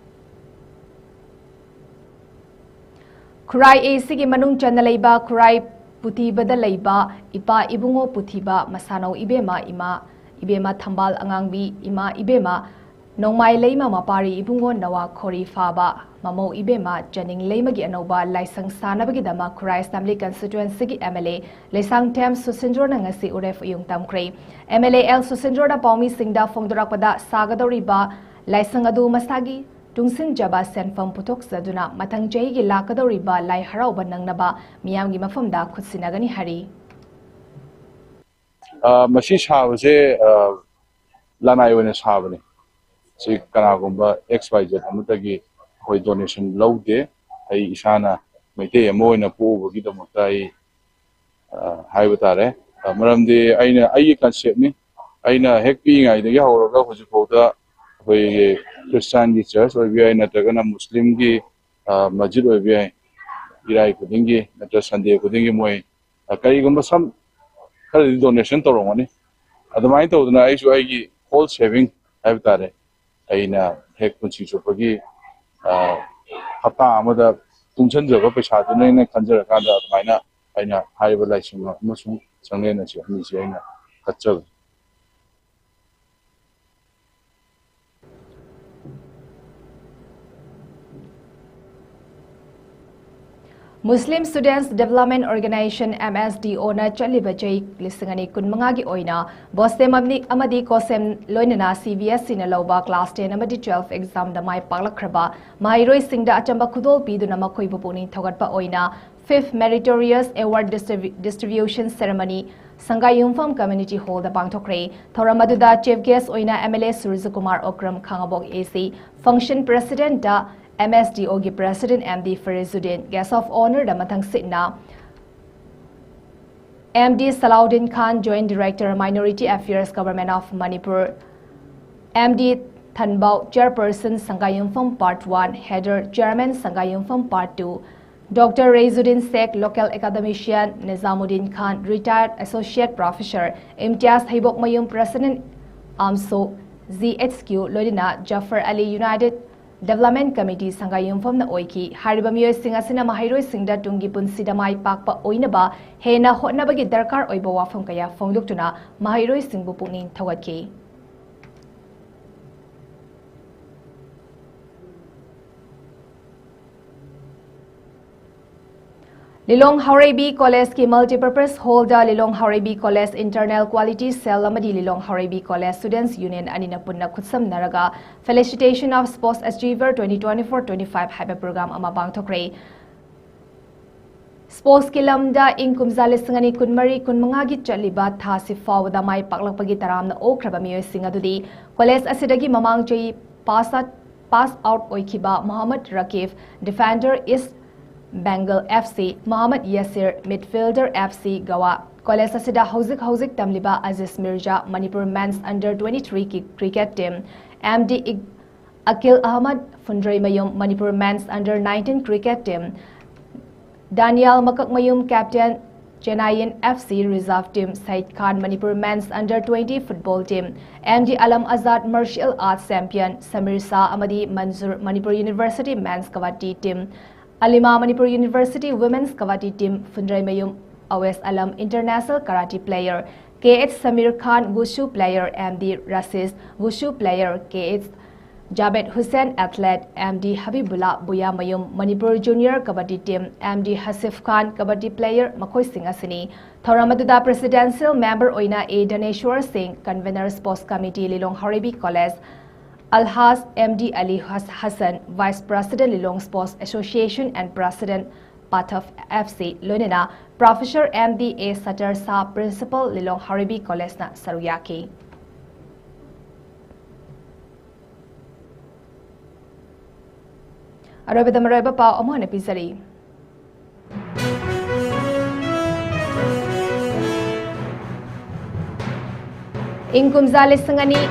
ꯈꯨꯔꯥꯏ ꯑꯦ ꯁꯤꯒꯤ ꯃꯅꯨꯡ ꯆꯟꯅ ꯂꯩꯕ ꯈꯨꯔꯥꯏ ꯄꯨꯊꯤꯕꯗ ꯂꯩꯕ ꯏꯄꯥ ꯏꯕꯨꯡꯉꯣ ꯄꯨꯊꯤꯕ, ꯃꯁꯥꯅꯧ ꯏꯕꯦꯝꯃ, ꯏꯃꯥ ꯏꯕꯦꯝꯃ ꯊꯝꯕꯥꯜ ꯑꯉꯥꯡꯕꯤ, ꯏꯃꯥ ꯏꯕꯦꯝꯃ ꯅꯣꯡꯃꯥꯏ ꯂꯩꯃ ꯃꯄꯥꯔꯤ ꯏꯕꯨꯡꯉꯣ ꯅꯋꯥ ꯈꯣꯔꯤ ꯐꯥꯕ, ꯃꯃꯧ ꯏꯕꯦꯝꯃ ꯆꯅꯤꯡ ꯂꯩꯃꯒꯤ ꯑꯅꯧꯕ ꯂꯥꯏꯁꯪ ꯁꯥꯅꯕꯒꯤꯗꯃꯛ ꯈꯨꯔꯥꯏ ꯑꯦꯁꯦꯝꯕ꯭ꯂꯤ ꯀꯟꯁꯇꯤꯇ꯭ꯋꯦꯟꯁꯤꯒꯤ ꯑꯦꯝ ꯑꯦꯜ ꯑꯦ ꯂꯩꯁꯥꯡꯊꯦꯝ ꯁꯨꯁꯤꯟꯗ꯭ꯔꯣꯅ ꯉꯁꯤ ꯎꯔꯦꯞ ꯎꯌꯨꯡ ꯇꯝꯈ꯭ꯔꯦ꯫ ꯑꯦꯝ ꯑꯦꯜ ꯑꯦ ꯑꯦꯜ ꯁꯨꯁꯤꯟꯗ꯭ꯔꯣꯅ ꯄꯥꯎꯃꯤꯁꯤꯡꯗ ꯐꯣꯡꯗꯣꯔꯛꯄꯗ, ꯁꯥꯒꯗꯧꯔꯤꯕ ꯂꯥꯏꯁꯪ ꯑꯗꯨ ꯃꯁꯥꯒꯤ ꯇꯨꯡꯁꯤꯟꯖꯕ ꯁꯦꯟꯐꯝ ꯄꯨꯊꯣꯛꯆꯗꯨꯅ ꯃꯊꯪ ꯆꯍꯤꯒꯤ ꯂꯥꯛꯀꯗꯧꯔꯤꯕ ꯂꯥꯏ ꯍꯔꯥꯎꯕ ꯅꯪꯅꯕ ꯃꯤꯌꯥꯝꯒꯤ ꯃꯐꯝꯗ ꯈꯨꯠꯁꯤꯟꯅꯒꯅꯤ ꯍꯥꯏꯔꯤ꯫ ꯑ, ꯃꯁꯤ ꯁꯥꯕꯁꯦ, ꯑ, ꯂꯅꯥꯏ ꯑꯣꯏꯅ ꯁꯥꯕꯅꯤ꯫ ꯁꯤ ꯀꯅꯥꯒꯨꯝꯕ ꯑꯦꯛꯁ ꯋꯥꯏ ꯖꯦꯠ ꯑꯃꯠꯇꯒꯤ ꯑꯩꯈꯣꯏ ꯗꯣꯅꯦꯁꯟ ꯂꯧꯗꯦ꯫ ꯑꯩ ꯏꯁꯥꯅ ꯃꯩꯇꯩ ꯑꯃ ꯑꯣꯏꯅ ꯄꯣꯛꯎꯕꯒꯤꯗꯃꯛꯇ ꯑꯩ, ꯑ, ꯍꯥꯏꯕ ꯇꯥꯔꯦ꯫ ꯑ, ꯃꯔꯝꯗꯤ ꯑꯩꯅ, ꯑꯩꯒꯤ ꯀꯟꯁꯦꯞꯅꯤ꯫ ꯑꯩꯅ ꯍꯦꯛ ꯄꯤꯛꯏꯉꯩꯗꯒꯤ ꯍꯧꯔꯒ ꯍꯧꯖꯤꯛꯐꯥꯎꯗ ꯑꯩꯈꯣꯏꯒꯤ ꯈ꯭ꯔꯤꯁꯇꯥꯟꯒꯤ ꯆꯔꯆ ꯑꯣꯏꯕ ꯌꯥꯏ, ꯅꯠꯇ꯭ꯔꯒꯅ ꯃꯨꯁꯂꯤꯝꯒꯤ ꯃꯁꯖꯤꯗ ꯑꯣꯏꯕ ꯌꯥꯏ, ꯏꯔꯥꯏ ꯈꯨꯗꯤꯡꯒꯤ ꯅꯠꯇ꯭ꯔ ꯁꯟꯗꯦ ꯈꯨꯗꯤꯡꯒꯤ ꯃꯣꯏ ꯀꯔꯤꯒꯨꯝꯕ ꯁꯝ ꯈꯔꯗꯤ ꯗꯣꯅꯦꯁꯟ ꯇꯧꯔꯝꯒꯅꯤ꯫ ꯑꯗꯨꯃꯥꯏꯅ ꯇꯧꯗꯅ ꯑꯩꯁꯨ ꯑꯩꯒꯤ ꯍꯣꯜ ꯁꯦꯚꯤꯡ ꯍꯥꯏꯕ ꯇꯥꯔꯦ, ꯑꯩꯅ ꯍꯦꯛ ꯄꯨꯟꯁꯤ ꯆꯨꯞꯄꯒꯤ ꯍꯞꯇꯥ ꯑꯃꯗ ꯇꯨꯡꯁꯤꯟꯖꯕ ꯄꯩꯁꯥꯗꯨꯅ ꯑꯩꯅ ꯈꯟꯖꯔꯀꯥꯟꯗ ꯑꯗꯨꯃꯥꯏꯅ ꯑꯩꯅ ꯍꯥꯏꯔꯤꯕ ꯂꯥꯏꯁꯪ ꯑꯃꯁꯨꯡ ꯆꯪꯂꯦꯟ ꯑꯁꯤ ꯑꯅꯤꯁꯤ ꯑꯩꯅ ꯀꯠꯆꯕꯅꯤ꯫ Muslim Students Development Organization, M S D O ꯅ ꯆꯠꯂꯤꯕ ꯆꯍꯤ ꯂꯤꯁꯤꯡ ꯑꯅꯤ ꯀꯨꯟꯃꯉꯥꯒꯤ ꯑꯣꯏꯅ ꯕꯣꯁꯇꯦꯝ ꯑꯃꯗꯤ ꯀꯣꯁꯦꯝ ꯂꯣꯏꯅꯅ C B S E ꯅ ꯂꯧꯕ class ten ꯑꯃꯗꯤ twelve exam ꯗ ꯃꯥꯏ ꯄꯥꯛꯂꯛꯈ꯭ꯔꯕ ꯃꯍꯩꯔꯣꯏꯁꯤꯡꯗ ꯑꯆꯝꯕ ꯈꯨꯗꯣꯜ ꯄꯤꯗꯨꯅ ꯃꯈꯣꯏꯕꯨ ꯄꯨꯛꯅꯤꯡ ꯊꯧꯒꯠꯄ ꯑꯣꯏꯅ Fifth Meritorious Award Distribution Ceremony ꯁꯪꯒꯥꯏꯌꯨꯝꯐꯝ Community Hall ꯗ ꯄꯥꯡꯊꯣꯛꯈ꯭ꯔꯦ꯫ ꯊꯧꯔꯝ ꯑꯗꯨꯗ Chief Guest ꯑꯣꯏꯅ M L A ꯁꯨꯔꯖꯀꯨꯃꯥꯔ Okram, Khangabok A C Function President the M S D O ꯒꯤ President M D ꯐꯔꯤꯖꯨꯗꯤꯟ, Guest of Honour the ꯃꯊꯪꯁꯤꯠꯅ M D Salaudin Khan, Joint Director, Minority Affairs, Government of Manipur, M D Thanbao, Chairperson, Sangaiyumpham Part one, Header, Chairman, Sangaiyumpham Part two, Doctor Reizudin Sheikh, Local Academician, Nizamuddin Khan, Retired Associate Professor, Imtiaz Heibokmayum, President, AMSO, Z H Q, ꯂꯣꯏꯅꯅ Jafar Ali, United Development Committee, ꯁꯪꯒꯥꯏꯌꯨꯝꯐꯝꯅ ꯑꯣꯏꯈꯤ꯫ ꯍꯥꯏꯔꯤꯕ ꯃꯤꯑꯣꯏꯁꯤꯡ ꯑꯁꯤꯅ ꯃꯍꯩꯔꯣꯏꯁꯤꯡꯗ ꯇꯨꯡꯒꯤ ꯄꯨꯟꯁꯤꯗ ꯃꯥꯏ ꯄꯥꯛꯄ ꯑꯣꯏꯅꯕ ꯍꯦꯟꯅ ꯍꯣꯠꯅꯕꯒꯤ ꯗꯔꯀꯥꯔ ꯑꯣꯏꯕ ꯋꯥꯐꯝ ꯀꯌꯥ ꯐꯣꯡꯗꯣꯛꯇꯨꯅ ꯃꯍꯩꯔꯣꯏꯁꯤꯡꯕꯨ ꯄꯨꯛꯅꯤꯡ ꯊꯧꯒꯠꯈꯤ꯫ ꯂꯤꯂꯣꯡ ꯍꯥꯎꯔꯩꯕꯤ ꯀꯣꯂꯦꯖꯀꯤ multipurpose hall ꯗ ꯂꯤꯂꯣꯡ ꯍꯥꯎꯔꯩꯕꯤ ꯀꯣꯂꯦꯖ internal quality cell ꯑꯃꯗꯤ ꯂꯤꯂꯣꯡ ꯍꯥꯎꯔꯩꯕꯤ ꯀꯣꯂꯦꯖ students union ꯑꯅꯤꯅ ꯄꯨꯟꯅ ꯈꯨꯠꯁꯝꯅꯔꯒ Felicitation of Sports Achiever twenty twenty-four twenty-five ꯍꯥꯏꯕ program ꯑꯃ ꯄꯥꯡꯊꯣꯛꯈ꯭ꯔꯦ꯫ Sports ꯀꯤ ꯂꯝꯗ ꯏꯪ ꯀꯨꯝꯖꯥ ꯂꯤꯁꯤꯡ ꯑꯅꯤ ꯀꯨꯟꯃꯔꯤ ꯀꯨꯟꯃꯉꯥꯒꯤ ꯆꯠꯂꯤꯕ ꯊꯥꯁꯤ ꯐꯥꯎꯕꯗ ꯃꯥꯏ ꯄꯥꯛꯂꯛꯄꯒꯤ ꯇꯔꯥꯝꯅ ꯑꯣꯛꯈ꯭ꯔꯕ ꯃꯤꯑꯣꯏꯁꯤꯡ ꯑꯗꯨꯗꯤ ꯀꯣꯂꯦꯖ ꯑꯁꯤꯗꯒꯤ ꯃꯃꯥꯡ ꯆꯍꯤ pass out, pass out ꯑꯣꯏꯈꯤꯕ Mohammad Rakib, defender, East Bengal F C, Mohammad Yasir, midfielder, F C Goa. College ꯑꯁꯤꯗ ꯍꯧꯖꯤꯛ ꯍꯧꯖꯤꯛ ꯇꯝꯂꯤꯕ Aziz Mirza, Manipur men's under twenty-three ꯀꯤ cricket team, M D egg-, Akil Ahmad, Phundroimayum, Manipur Men's Under nineteen Cricket Team, Daniel Makakmayum, Captain, Chennaiyin F C Reserve Team, Said Khan, Manipur Men's Under twenty Football Team, M D Alam Azad, Martial Arts Champion, Samir Shah ꯑꯃꯗꯤ Manzoor, Manipur University Men's Kabaddi Team, Alima, Manipur University Women's Kabaddi Team, Phundroimayum Awais Alam, International Karate Player, K H Samir Khan, Wushu Player, M D Rasis, Wushu Player, K H Jabed Hussain, Athlete, M D Habibullah, Buyamayum, Manipur Junior Kabaddi Team, M D Hasif Khan, Kabaddi Player, ꯃꯈꯣꯏꯁꯤꯡ ꯑꯁꯤꯅꯤ꯫ ꯊꯧꯔꯝ ꯑꯗꯨꯗ Presidential Member ꯑꯣꯏꯅ A Dhaneshwar Singh, Convener Sports Committee, Lilong Haoreibi College, Alhaj M D Ali Has-, Hassan, Vice President, Lilong Sports Association and President, Pathaf F C, ꯂꯣꯏꯅꯅ Professor M D A Sattar Shah, Principal, Lilong Haoreibi College ꯅ ꯁꯔꯨꯛ ꯌꯥꯈꯤ꯫ ꯑꯔꯣꯏꯕꯗ ꯃꯔꯨꯑꯣꯏꯕ ꯄꯥꯎ ꯑꯃꯨꯛ ꯍꯟꯅ ꯄꯤꯖꯔꯤ꯫ ꯏꯪ ꯀꯨꯝꯖꯥ ꯂꯤꯁꯤꯡ ꯑꯅꯤ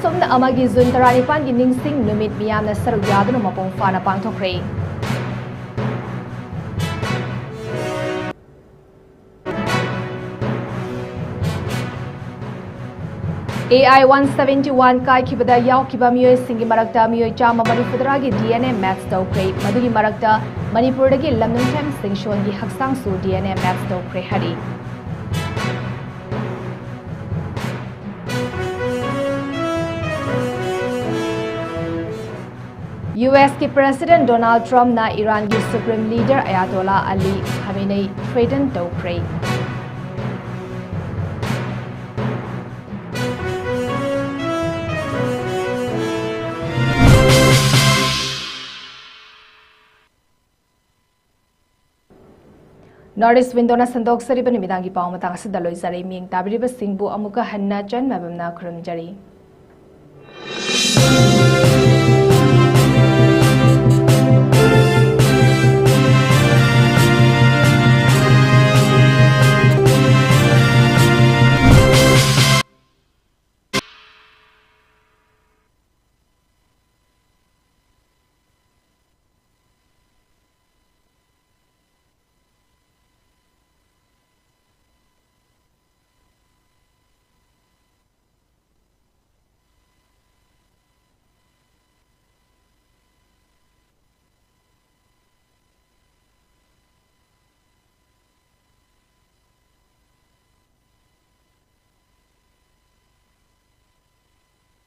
ꯁꯨꯞꯅ ꯑꯃꯒꯤ ꯖꯨꯟ ꯇꯔꯥꯅꯤꯄꯥꯟꯒꯤ ꯅꯤꯡꯁꯤꯡ ꯅꯨꯃꯤꯠ ꯃꯤꯌꯥꯝꯅ ꯁꯔꯨꯛ ꯌꯥꯗꯨꯅ ꯃꯄꯨꯡ ꯐꯥꯅ ꯄꯥꯡꯊꯣꯛꯈ꯭ꯔꯦ꯫ A I one seventy one ꯀꯥꯏꯈꯤꯕꯗ ꯌꯥꯎꯈꯤꯕ ꯃꯤꯑꯣꯏꯁꯤꯡꯒꯤ ꯃꯔꯛꯇ ꯃꯤꯑꯣꯏ ꯆꯥꯝꯃ ꯃꯔꯤꯐꯨ ꯇꯔꯥꯒꯤ D N A match ꯇꯧꯈ꯭ꯔꯦ꯫ ꯃꯗꯨꯒꯤ ꯃꯔꯛꯇ ꯃꯅꯤꯄꯨꯔꯗꯒꯤ ꯂꯝꯅꯨꯡꯊꯦꯝ ꯁꯤꯡꯁꯣꯟꯒꯤ ꯍꯛꯆꯥꯡꯁꯨ D N A match ꯇꯧꯈ꯭ꯔꯦ ꯍꯥꯏꯔꯤ꯫ U S ꯀꯤ President Donald Trump ꯅ ꯏꯔꯥꯟꯒꯤ Supreme Leader Ayatollah Ali Khamenei threaten ꯇꯧꯈ꯭ꯔꯦ꯫ North East Window ꯅ ꯁꯟꯗꯣꯛꯆꯔꯤꯕ ꯅꯨꯃꯤꯗꯥꯡꯒꯤ ꯄꯥꯎ ꯃꯇꯥꯡ ꯑꯁꯤꯗ ꯂꯣꯏꯖꯔꯦ꯫ ꯃꯤꯡ ꯇꯥꯕꯤꯔꯤꯕꯁꯤꯡꯕꯨ ꯑꯃꯨꯛꯀ ꯍꯟꯅ ꯆꯟ ꯃꯥꯏꯕꯝꯅ ꯈꯨꯔꯨꯝꯖꯔꯤ꯫